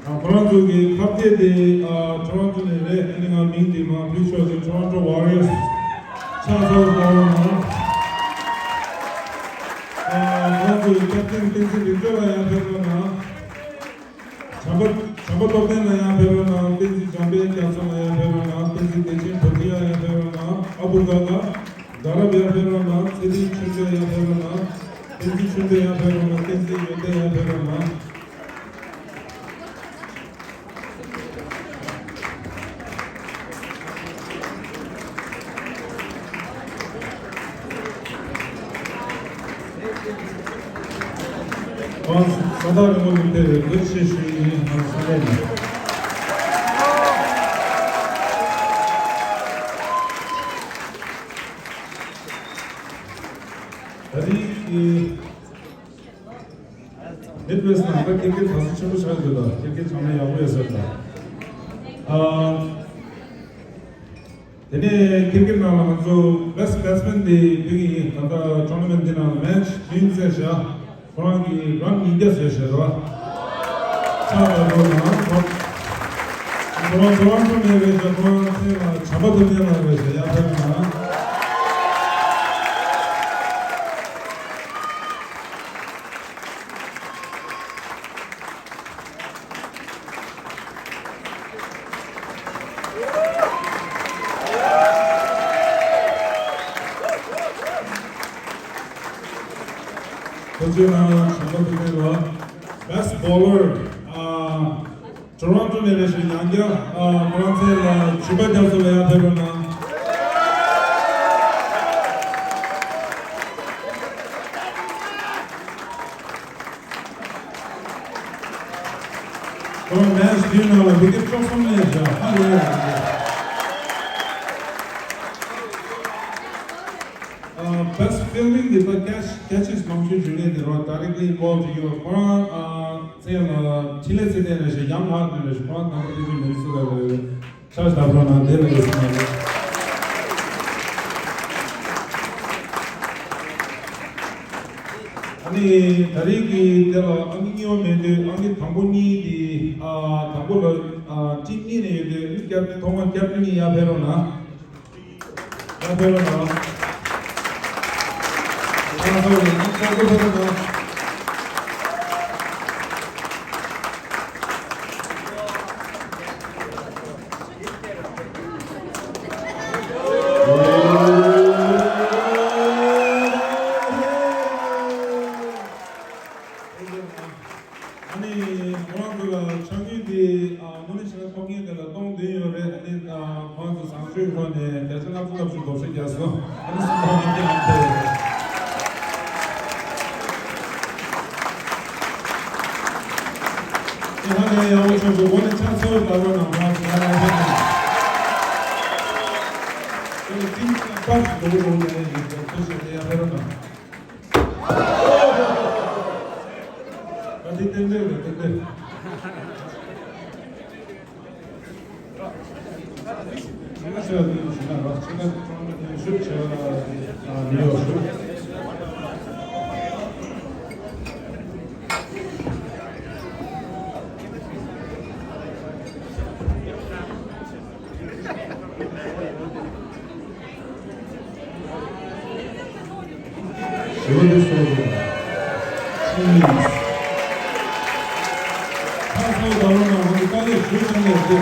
ཨ། ཁོ་རང་ཚོ་གི་ཁ་གཏད་དེ། ཨ། ཊོ་རོན་ཊོ་ནས་རེད། ཨ་ནི་ང་མིང་དེ་མར་ཕུལ་ཆོག་ཅིག་ཊོ་རོན་ཊོ་ཝོ་རི་ཡར་སི། ཕྱག་ཚ་བོ་གནང་རོགས་གནང་། ཨ། ཁོ་རང་ཚོ་གི་ཀེབ་ཊན་བསྟན་འཛིན་རིག་གྲོལ་ལགས་ཡར་ཕེབས་རོགས་གནང་། བྱམས་པ། བྱམས་པ་སྟོབས་ལྡན་ལགས་ཡར་ཕེབས་རོགས་གནང་། བསྟན་འཛིན་འཇམ་དཔལ་རྒྱ་མཚོ་ལགས་ཡར་ཕེབས་རོགས་གནང་། བསྟན་འཛིན་བདེ་ཆེན་བུ་ཏི་ཡ་ཡར་ཕེབས་རོགས་གནང་། ཨ་བུ་ག་ག། དགའ་རབ་ཡར་ཕེབས་རོགས་གནང་། ཚེ་རིང་ཆོས་འཕེལ་ཡར་ཕེབས་རོགས་གནང་། བསྟན་འཛིན་ཆོས་འཕེལ་ཡར་ཕེབས་རོགས་གནང་། བསྟན་འཛིན་ཡོན་ཏན་ཡར་ཕེབས་རོགས་གནང་། ཨ། ས་ཐག་རིང་པོ་ནས་ཕེབས་པའི་བོད་ཆེ་ཞུ་ཡིན། ཨ། ས་ཐག་རིང་། ད་རིང་གི་མིཌ་ཝེསྟ་ནང་ད་ཀིར་ཀེཊ་གྲགས་ཚོད་ཆེན་པོ་ཆགས་ཡོད་ལ། ཀིར་ཀེཊ་ཚང་མ་ཡག་པོ་ཡོད་ས་རེད། ཨ། དེ་ནས་ཀིར་ཀེཊ་ནང་ལ་ང་ཚོ་བེསྟ་བེ་ཊི་སི་མེན་དེ་ཕུལ་གྱི་ཡིན། ད་ལྟ་ཊོར་ནི་མེན་ཊི་འདི་ནང་ལ་མེ་ཆི་བདུན་རྩེས་བཞག་ཁོ་རང་གིས་རན་ཉིས་བརྒྱ་བཟོས་བཞག་རེད་བ། ཕྱག་དང་པོ་ནང་ཁོ་ཁོ་རང་ཊོ་རོན་ཊོ་ནས་རེད་བཞག་ཁོ་རང་ཚེ་ལ་བྱམས་པ་དང་ལྡན་ལ་རེད་བཞག་ཡར་ཕེབས་གནང་། ཐུགས་རྗེ་གནང་། བྱམས་པ་དང་ལྡན་ལ། བེསྟ་བྷོ་ལར། ཨ། ཊོ་རོན་ཊོ་ནས་རེད་བཞག་ཡང་བསྐྱར། ཨ། ཁོ་རང་ཚེ་ལ་བྱམས་པ་རྒྱ་མཚོ་ལགས་ཡར་ཕེབས་རོགས་གནང་། ཁོ་རང་མེ་ཆི་བདུན་ནང་ལ་བི་ཀེཊ་བཅུ་གསུམ་ལེན་བཞག་ཧ་ལས་ཡག་རེད། ཨ། བེསྟ་ཕིལ་མིང་གི་ད་ཀེ་ཆི་ཀེ་ཆི་མང་ཤོས་བྱུང་ནས་དེ་རུ་ཌའི་རེག་ལི་ཨིན་བོལབ་ཡོད། ཁོ་རང་། ཨ། ཚེ་ལ་འཕྲིན་ལས་ཚེ་བརྟན་རེད་བཞག་ཡང་ཧར་ཊི་རེད་བཞག་ཁོ་རང་དང་པོ་དེ་ཚོའི་མི་ཚོ་ལ་རེད། ཕྱག་བཞག་རོགས་གནང་། དེ་ལ་ཡོད་སོང་ན་རེད། ཨ་ ད་རེས་ཀྱི་དེ་ལ་ཨང་ཀི་གཉིས་པ་མེད་དུས་ཨང་ཀི་དང་པོ་གཉིས་དེ། ཨ། དང་པོ་ལ། ཨ། ཊིམ་གཉིས་ནས་ཡོད་དུས་སྐྱབས་ཐོག་མ་སྐྱབས་གཉིས་ཡར་ཕེབས་རོགས་གནང་། ཡར་ཕེབས་རོགས་གནང་། ཡར་ཕེབས་རོགས་གནང་། ཨ་ནི་ཁོ་རང་ཚོ་ལ་ཕྱག་དངུལ་དེ། ཨ། དངོས་གནས་བྱས་ན་ཐོབ་མཁན་དེ་ལ་སྟོང་བདུན་ཡོད་རེད། ཨ་ནི། ཨ། ཁོ་རང་ཚོ་བཟང་སྤྱོད་ཐོག་ནས་བརྒྱ་ཆ་ལྔ་བཅུ་ལྔ་བཅུ་ལྡོག་ཕྱོགས་བརྒྱབ་སོང་། ཨ་ནི་སུམ་སྟོང་ལྔ་བརྒྱ་ལྔ་བཅུ་ཡོད་རེད། དེ་ཧ་ལས་ཡག་པོ་བྱུང་འདུག་དངོས་གནས་ཕྱག་འཚལ་བའི་བརྡ་དགོས་གནང་། ཁོ་རང་ཚོ་ཡར་ལ་ཕེབས་གནང་། དེ་ལ་ཏིང་ཏིང་པར་ཞིག་འདོགས་དགོས་ནས་ཡིན་པའི་ཐུགས་བཞེད་དེ་ཡར་ཕེབས་རོགས་གནང་། ཨ། དེ་ཏན་ཏན་རེད། ཏན་ཏན། ང་ཚོས་འདི་ཞུ་ན་རོགས། ཕྱི་ནང་ཀྲོང་ནས་ཤུགས་ཆེ་བ་ལ་ནི་ཡོད་ཤུགས། ཞི་བ་འདི་སོགས་ཀྱི་ཆིངས་ཡིག་ཁ་སང་ད་རུང་ང་རང་གི་དཀའ་ལས་ཞུ་ཙམ་ལས་དེ།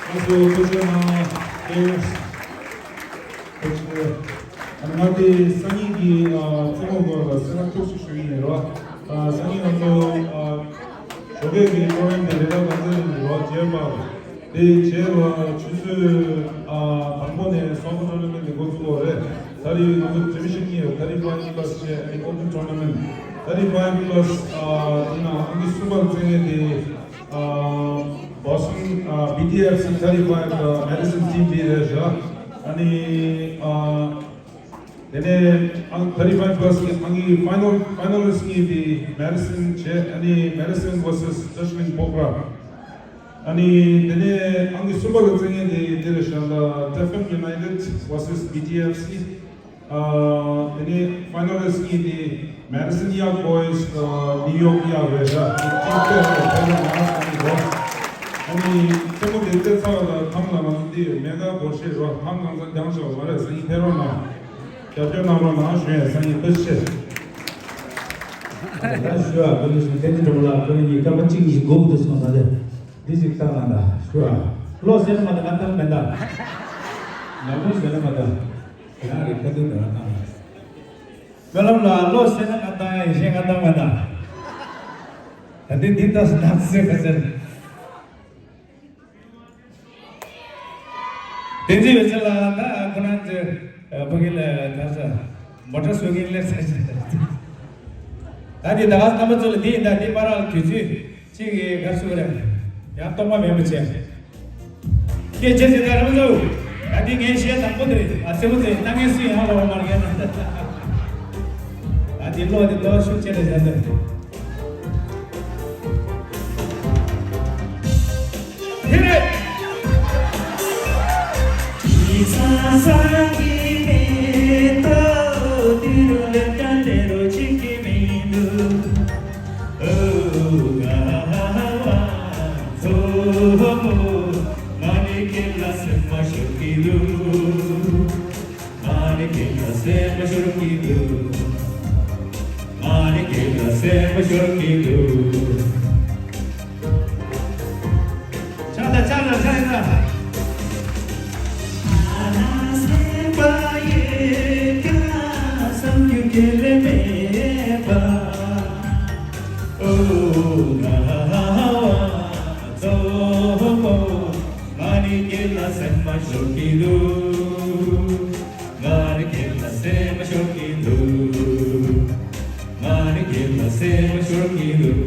ང་ཚོ་ཐུགས་རྗེ་གནང་། ཐུགས་རྗེ། ང་དེ་སང་ཉིན་གྱི། ཨ། རྩེད་མོ་སྐོར་ལ་གསལ་བསྒྲགས་ཏོག་ཙམ་ཞུ་གི་ཡིན་རོགས། ཨ། སང་ཉིན་ང་ཚོ། ཨ། ཞོགས་ཀས་ཀྱི་པོ་རོ་གྷ་རམ་དེ་རེ་ཁཱ་གོན་སར་ཊི་ཡིན་རོགས། རྗེས་མ། དེ་རྗེས་ལ་ཆུ་ཚོད། ཨ། དང་པོ་ནས་སོ་ཊ་ཊོར་ན་མེན་ཊི་དེ་འགོ་ཚུགས་པ་རེད། ད་རེས་ང་ཚོ་ཌི་བི་ཤན་གཉིས་ཡོད། ཐར་ཊི་ཕའིབ་པ་ལ་སི་བྱས། ཨ་ནི་ཨོ་པན་ཊོར་ན་མེན་ཊི། ཐར་ཊི་ཕའིབ་པ་ལ་སི། ཨ། དེ་ནང་ཨང་ཀི་གསུམ་པ་རྩེད་མཁན་དེ། ཨ། བྷོ་སི་ཊོན། ཨ། བི་ཊི་ཨེཕ་སི་ཐར་ཊི་ཕའིབ་ལ་མེ་ཌི་སན་ཊིམ་དེ་རེད་ཤག་ཨ་ནི། ཨ། དེ་ནས་ཨང་ཐར་ཊི་ཕའིབ་པ་ལ་སི་གི་ཨང་ཀི་ཕའི་ནལ། ཕའི་ནལ་ལི་སི་ཊི་གཉིས་དེ་མེ་ཌི་སན་བྱས། ཨ་ནི་མེ་ཌི་སན་ཝར་སེ་སི་ཏཱ་ཤི་ལིང་པོ་ཁ་ར། ཨ་ནི་དེ་ནས་ཨང་ཀི་གསུམ་པ་ལ་རྩེད་མཁན་དེ་འདི་རེད་ཤག་ལ། ཏེ་ཕན་ཡུ་ནའི་ཊེཌ་ཝར་སེ་སི་བི་ཊི་ཨེཕ་སི། ཨ། དེ་ནས་ཕའི་ནལ་ལི་སི་ཊི་གཉིས་དེ་མེ་ཌི་སན་ཡག་བྷོ་ཡི་སི་དང་ནིའུ་ཡོག་ཡག་རེད་ཤག་ཅིག་ཅིག་ཕེབས་རོགས། ཕེབས་རོགས་གནང་། ཨ་ནི་རྩེད་མོ་དེ་རྩེ་ཚར་བ་དང་ཐང་ལ་ང་ཚོ་འདི་མེ་ཀ་སྒོར་གཞས་རོགས། ཐང་གང་ཚ་རྒྱང་ཤོག་མ་རེད། སང་ཉིན་ཕེབས་རོགས་གནང་། རྒྱབ་སྐྱོར་གནང་རོགས་གནང་ཞུ་ཡས། སང་ཉིན་ཐུགས་རྗེ་ཆེ། ད་ཞུ་བ་ཀུན་ནས་ཞུ། བསྟན་འཛིན་གྲོགས་པོ་ལགས་ཁྱོད་ཀྱིས་སྐར་མ་གཅིག་གཉིས་ཤིག་སྒུག་འདུག་སོང་། ད་དེ་འདི་ཞིག་བཏང་གནང་ད་ཞུ་བ། བློ་གསལ་ན་མ་ད་ང་བཏང་མེད་ད། ང་བློ་གསལ་ན་མ་ད། ཁྱེད་རང་གི་ཁ་ཐུག་དེ་རང་བཏང་ད། སྨོན་ལམ་ལ་བློ་གསལ་ན་ང་བཏང་ཡ་ཡིན། གཞན་ང་བཏང་མེད་ད། ད་དེ་འདི་ལྟ་སུ་ནག་ཟེར་ཁ་ཟེར། བསྟན་འཛིན་འོད་ཟེར་ལགས། ད་ཁོ་རང་ཚོ་ཕ་གི་ལ་ད་ས་མོ་ཊ་བཟོ་མཁན་སླེབས་ཚར་ཅིག་ད་དེ་ད་ག་རྣམ་པ་ཚོ་ལ་འདི་ཡིན་ད། འདི་པར་དུས་ཚོད་ཅིག་གི་གར་སུ་རེད། ཡང་གཏོང་མ་མེད་པ་བྱས། སྐད་ཆ་ཟེར་ད་རང་ཚོ། ད་འདི་ངའི་གཞས་དང་པོ་དེ་རེད། ཨ། རྩེད་མོ་དེ་ལྟ་མཁན་སུ་ཡང་ཧ་གོ་མ་རེད། ད་འདི་བློ་དེ་བློ་ཤུགས་ཆེ་རེད་ཟེར་ད། ང་ནི་ཁྱེད་ལ་སེམས་པ་ཤོར་གྱི་འདུག་ང་ནི་ཁྱེད་ལ་སེམས་པ་ཤོར་གྱི་འདུག་ང་ནི་ཁྱེད་ལ་སེམས་པ་ཤོར་གྱི་འདུག་ཆག་ད་ཆག་ད་ཆག་ད། ང་ལ་སེམས་པ་ཡོད་ཀྱང་བསམ་རྒྱུ་ཁས་ལེན་མེད་པ། ཨོ་ང་བ་ཙོ་མོ། ང་ནི་ཁྱེད་ལ་སེམས་པ་ཤོར་གྱི་འདུག་ང་ནི་ཁྱེད་ལ་སེམས་པ་ཤོར་གྱི་འདུག་ང་ནི་ཁྱེད་ལ་སེམས་པ་ཤོར་གྱི་འདུག་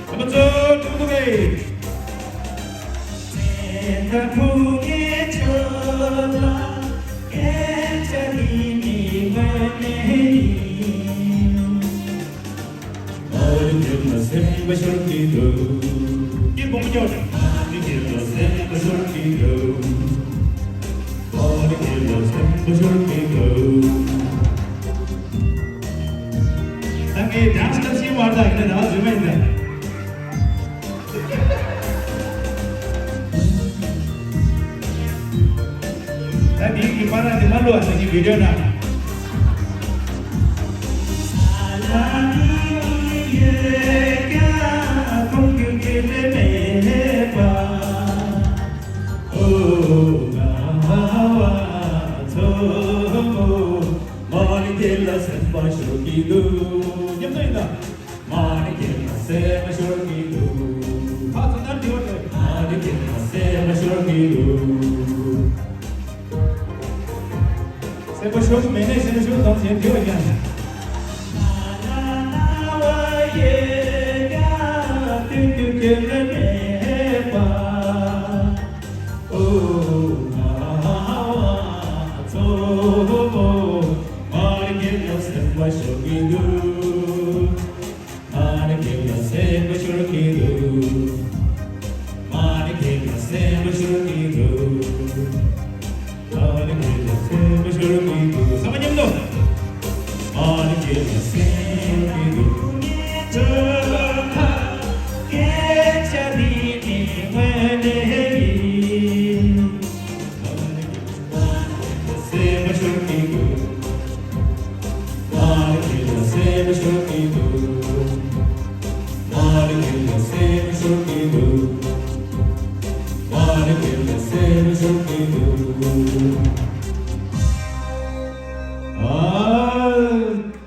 རྣམ་པ་ཚོ་ཐུགས་ཐུགས་རེད། སེམས་ཁ་ཕུག་གི་ཆོས་ལ་སྐད་ཆ་འདི་ནི་དངོས་གནས་ཡིན། ཨོ་ལི་ཁྱེད་ལ་སེམས་པ་ཤོར་གྱི་འདུག་སྐད་སྦོམ་རྒྱག་དང་། ཨོ་ལི་ཁྱེད་ལ་སེམས་པ་ཤོར་གྱི་འདུག་ཨོ་ལི་ ད་ངས་ཌན་སི་ལ་ཤེས་མ་ཐག་ཡིན་ན་ད་རྫུན་མ་ཡིན་ད། ད་འདི་གི་པར་འདི་མ་ལོ་ཨ་ནི་བི་ཌིའོ་ན། མ་ཎི་དེ་ལ་སེམས་པ་ཤོར་གྱི་འདུག་ཉམས་ཚོ་ཡིན་ད། མ་ཎི་དེ་ལ་སེམས་པ་ཤོར་གྱི་འདུག་ཁ་ཚ་ནར་དེ་བ་དེ། མ་ཎི་དེ་ལ་སེམས་པ་ཤོར་གྱི་འདུག་སེམས་པ་ཤོར་གྱི་མེད་ནས་སེམས་པ་ཤོར་དང་ཞེན་དེ་བ་ཀྱང་།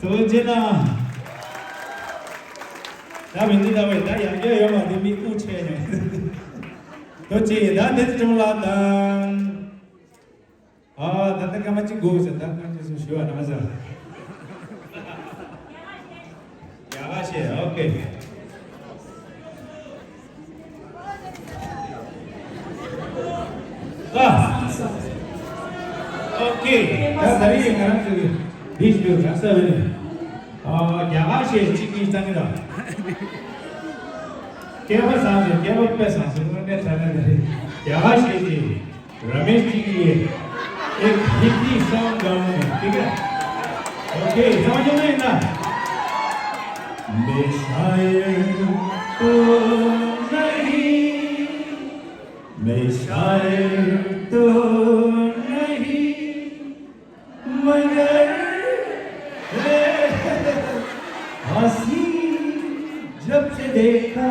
ཐུགས་རྗེ་གནང་། ད་མི་འདི་ལྟ་བས་ད་ཡང་བསྐྱར་ཡོང་བ་འདི་མི་དབུགས་ཆད་ནས། ཐུགས་རྗེ་ཆེ། ད་བསྟན་འཛིན་སྒྲོལ་མ་ལགས་དང་། ཨ་ད་ལྟ་སྐར་མ་གཅིག་འགོར་ཟེར། ད་སྐར་མ་གཅིག་གསུམ་ཞུ་བ་གནང་ཟེར། རྒྱ་གར་གཞས། ཨོ་ཀེ། ཨ། ཨོ་ཀེ། ད་ད་རེས་ང་རང་ཚོ་གི་འདི་ཞུ་རག་ས་བས་ནས། ཨ་རྒྱ་གར་གཞས་གཅིག་གཉིས་བཏང་གི་ར། སྐལ་བ་བཟང་ཟེར། སྐལ་བ་དཔེ་བཟང་ཟེར། དངོས་གནས་དྲང་གནས་ད་རེས་རྒྱ་གར་གཞས་གཅིག་ར་མེཤ་ཇི་གི་एक हिंदी सॉन्ग गाऊंगा, ठीक है? ओके, समझ में ना? मैं शायर तो नहीं, मैं शायर तो नहीं, मगर हंसी जब से देखा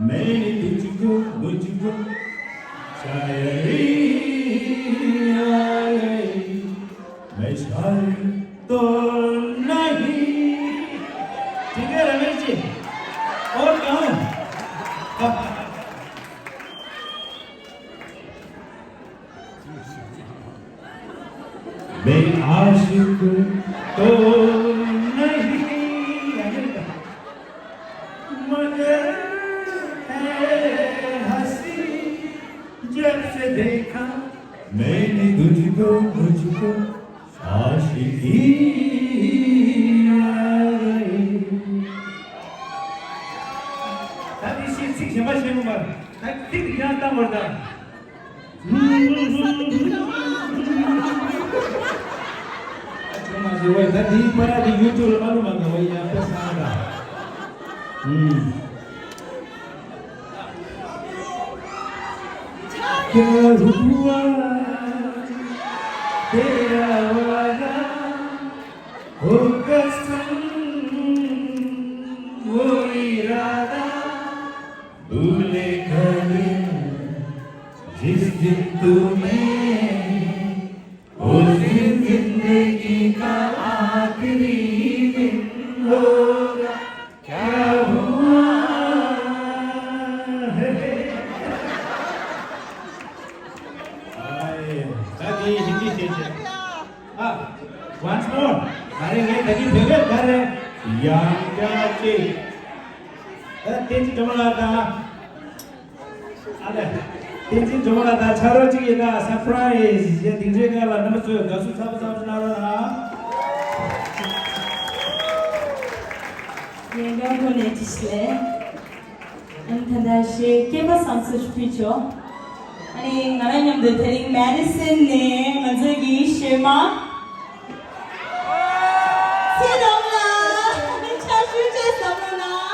मैंने तुझको, मुझको शायरी आ गई। मैं शायर तो नहीं। ठीक है रमेश जी, और कहूँ? मैं आशिक तो नहीं, मगर है हंसी जब से देखा मैंने तुझको, मुझको आशिकी आ गई। ད་དེ་ཤེས་ཚིག་གཞན་པ་ཤེས་མ་པར་ད་ཚིག་དེ་ཡང་བཏང་བར་ད། ཨ་ཅོ་མ་ཟེར་བས་ད་དེའི་པར་དེ་ཡུ་ཊུབ་ལ་མ་ལུ་མ་ག་བ་ཡ་པ་ས་ད། ཨུམ། क्या हुआ तेरा वादा, वो कसम, वो इरादा, भूले कल जिस दिन तू मैं उस दिन जिंदगी का आखिरी दिन होगा। क्या हुआ है? ད་དེ་ཧིན་དི་ཤེས་བྱེད། ཨ། Once more. ད་རེས་ངས་ད་གིན་བོད་སྐད་ག་རེ། ཡང་བསྐྱར་གཅིག་ད་བསྟན་འཛིན་སྒྲོལ་མ་ལགས་དང་། ཨ་ལས། བསྟན་འཛིན་སྒྲོལ་མ་ལགས་དང་ཆ་རོགས་གཅིག་ཡིན་ན་སར་པ་རའི་ཛི་ཡ་དིང་རི་སྐལ་ལ་རྣམ་པ་ཚོས་དགའ་བསུ་ཚ་པོ་ཚ་པོ་གནང་རོགས་གནང་། ཡང་བསྐྱར་བཀྲ་ཤིས་བདེ་ལེགས། ཨ་ནི་ད་ལྟ་གཞས་སྐལ་པ་བཟང་ཚོ་ཞིག་ཕུལ་ཆོག་ཨ་ནི་ང་རང་མཉམ་དུ་དེ་རིང་མེ་ཌི་སན་ནས་ང་ཚོ་གི་གཞས་མ་ཚེ་རིང་ལགས་ཕྱག་ཞུ་བཅས་བསམ་བློ་གནང་།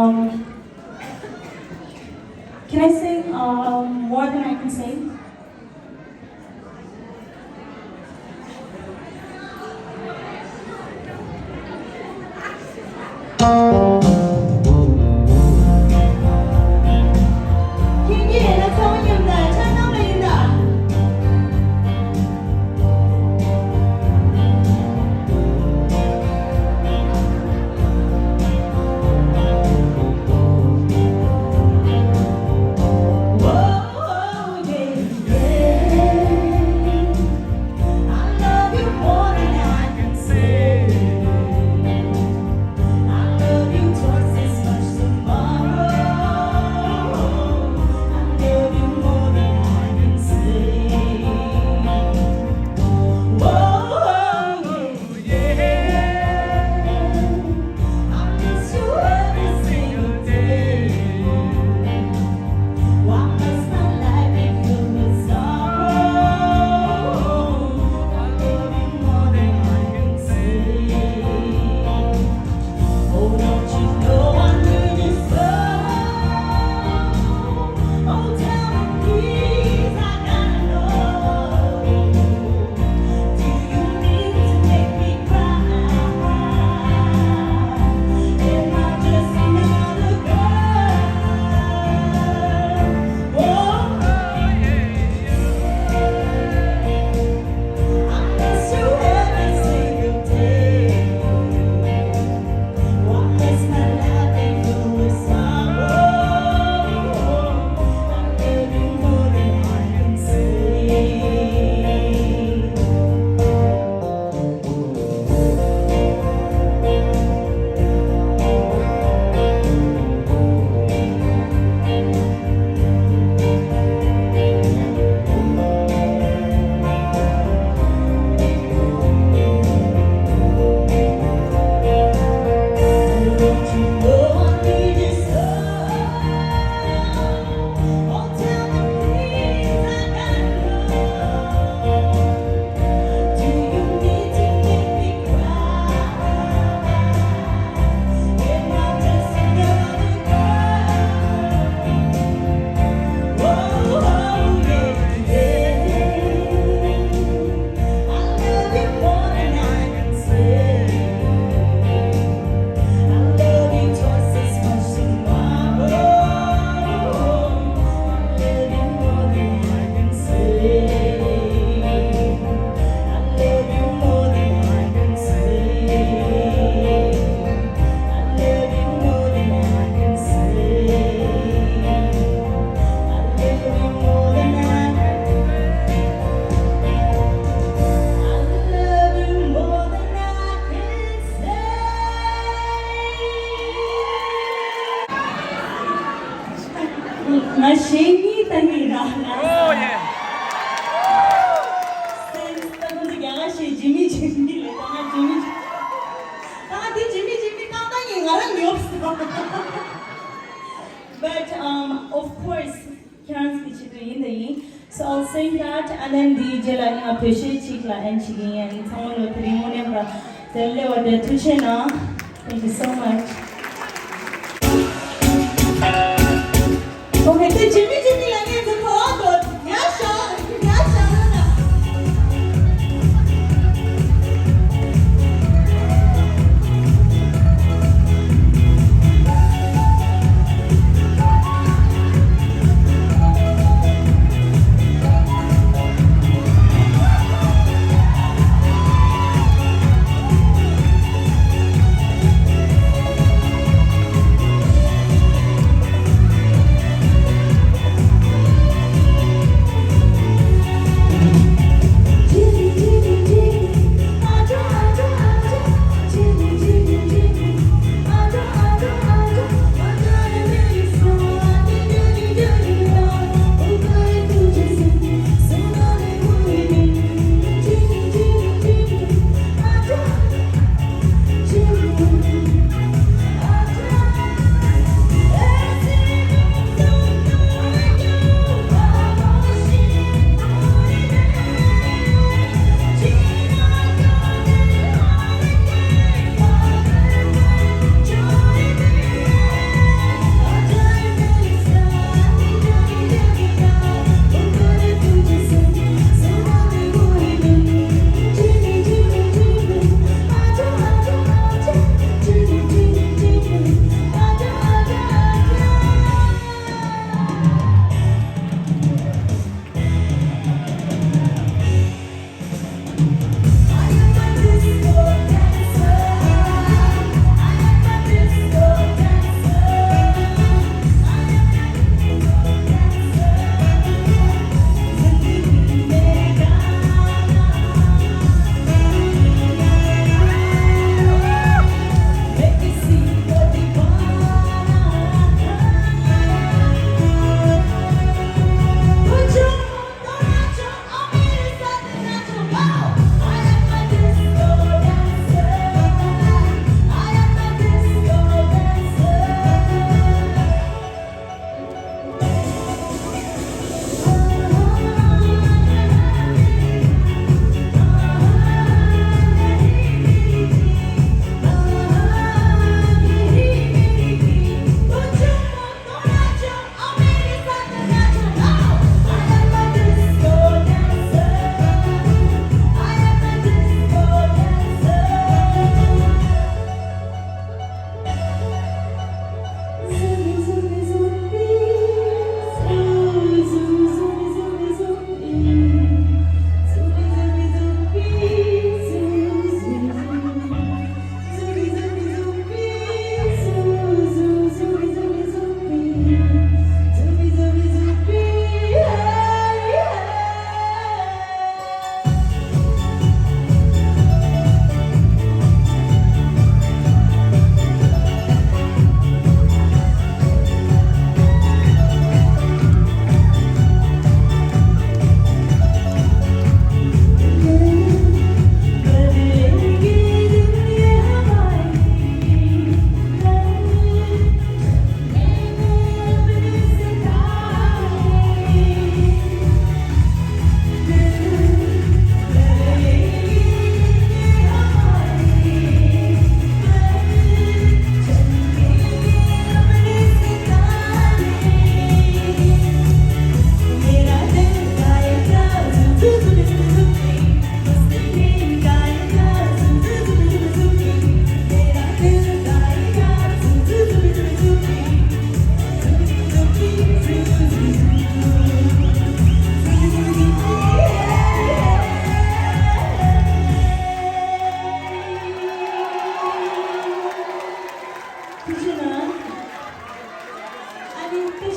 Can I sing um, more than I can sing? ཁྱེད་ཀྱིས་ང་ཚོ་མཉམ་དུ་འཁྲབ་གནང་བ་ཡིན་ད། ང་གཞས་གཉིས་ལྟ་གི་ཡིན་ད། ཨོ་ཡེ། སེམས་ད་ཁོང་ཚོ་རྒྱ་གར་གཞས་ཇི་མི་ཇི་མི་ལས་ད་ང་ཇི་མི་ཇི་མི། ད་ང་དེ་ཇི་མི་ཇི་མི་བཏང་བཏང་ཡིན། ང་རང་ཉོབ་སོང་། But um, of course, ཁྱེད་རང་ཚོ་གི་ཆེད་དུ་ཡིན་ད་ཡིན། So I'll sing that and then དེའི་རྗེས་ལ་ནི་ང་བོད་གཞས་གཅིག་ལ་ཨེན་བྱེད་ཀྱི་ཡིན། ཡིན་ཚང་མ་ལོ་དེ་རིང་དངོས་གནས་ཁོ་རང་དེར་སླེབས་པ་དེ་ཐུགས་རྗེ་གནང་། Thank you so much. Okay, དེ་ཇི་མི་ཇི་མི་ལ་ངས་ཚོ་གོ་བ་དོ་ཡ་ཤ་ཡ་ཤ་ལ་ན།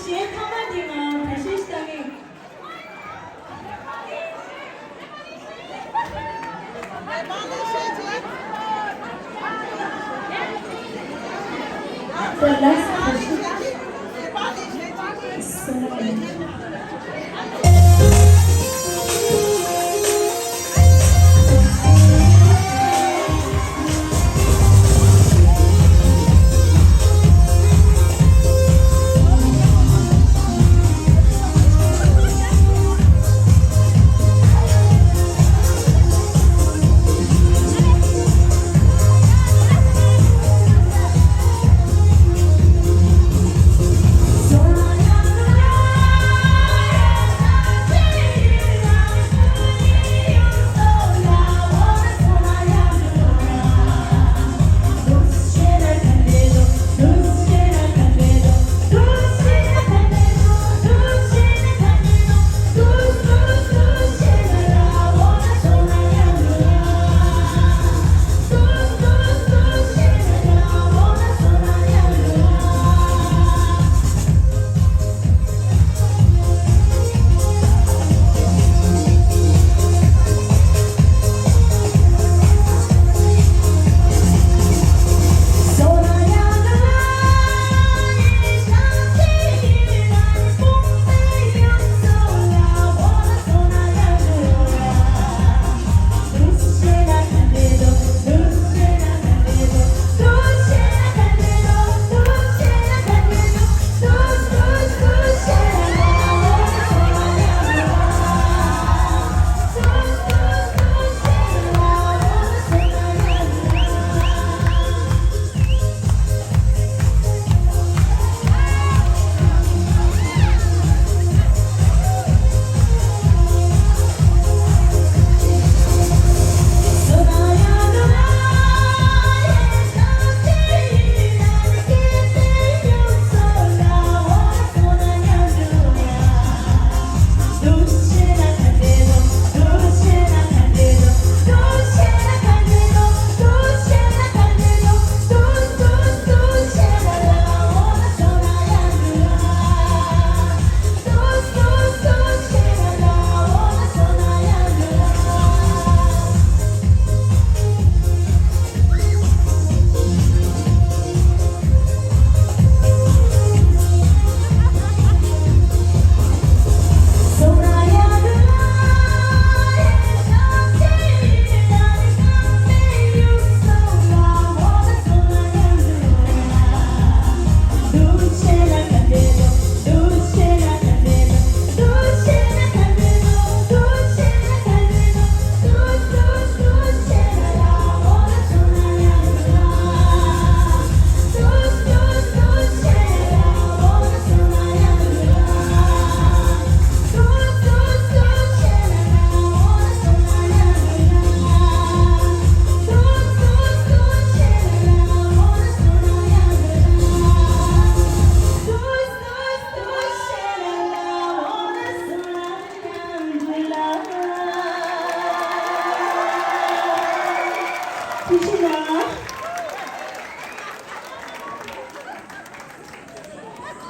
གཞན་ཚང་མ་དེ་ང་བཀྲ་ཤིས་བཏང་ངེས། The last question. So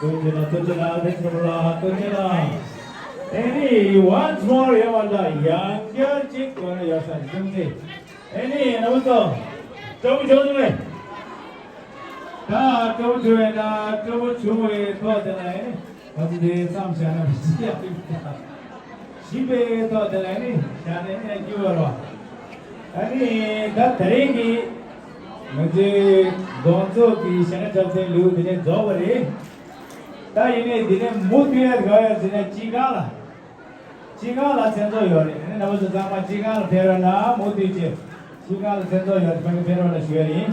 ཐུགས་རྗེ་གནང་། ཐུགས་རྗེ་གནང་། ཐུགས་རྗེ་གནང་། ཐུགས་རྗེ་གནང་། ཨེ་ནི་once more ཡོད་པ་འདྲ་ཡང་བསྐྱར་གཅིག་གོ་ར་ཡོད་ས་ཐུགས་རྗེ། ཨེ་ནི་རྣམ་པ་ཚོ་སྤྲོ་པོ་བྱུང་སོང་ངས། ད་སྤྲོ་པོ་བྱུང་བས་ན་སྤྲོ་པོ་བྱུང་བའི་ཐོག་དེ་ལ་ཨེ་ནི་ང་ཚོ་དེ་བསམ་བྱས་ན་ཅི་ཡག་ཡོད་ཀྱང་། བཞི་པའི་ཐོག་དེ་ལ་ནི་བཞག་ནས་ཨེ་རྒྱུ་བར་བ། ཨ་ནི་ད་དེ་རིང་གི་ང་ཚོའི་གདོང་ཚོགས་ཀྱི་ཞལ་སྔ་འཁྲབ་སྟོན་ལེའུ་འདི་ནས་རྫོགས་པ་རེད། ད་ཡིན་ནའི་འདི་ནས་མུ་མཐུད་ཡ་ག་ཡ་ཟེར་ན་སྤྱི་ཁང་ལ། སྤྱི་ཁང་ལ་མཚན་ཚོགས་ཡོད་རེད། ཨ་ནི་རྣམ་པ་ཚོ་ཚང་མ་སྤྱི་ཁང་ལ་ཕེབས་རོགས་གནང་། མུ་མཐུད་ཀྱི་སྤྱི་ཁང་ལ་མཚན་ཚོགས་ཡོད་རེད། ཕ་གི་ཕེབས་རོགས་གནང་ཞུ་ཡ་ཡིན།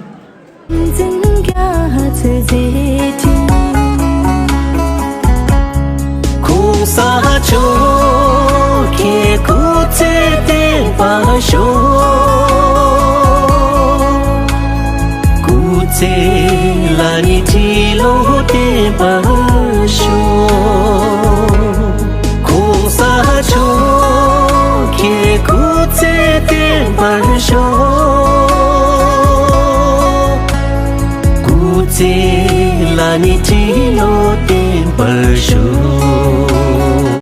གོང་ས་མཆོག་གི་སྐུ་ཚེ་བརྟན་པར་ཤོག། སྐུ་ཚེ་ལ་ནི་ཁྲི་ལོ་བརྟན་པར་ཤོག། གོང་ས་མཆོག་གི་སྐུ་ཚེ་བརྟན་པར་ཤོག། སྐུ་ཚེ་ལ་ནི་ཁྲི་ལོ་བརྟན་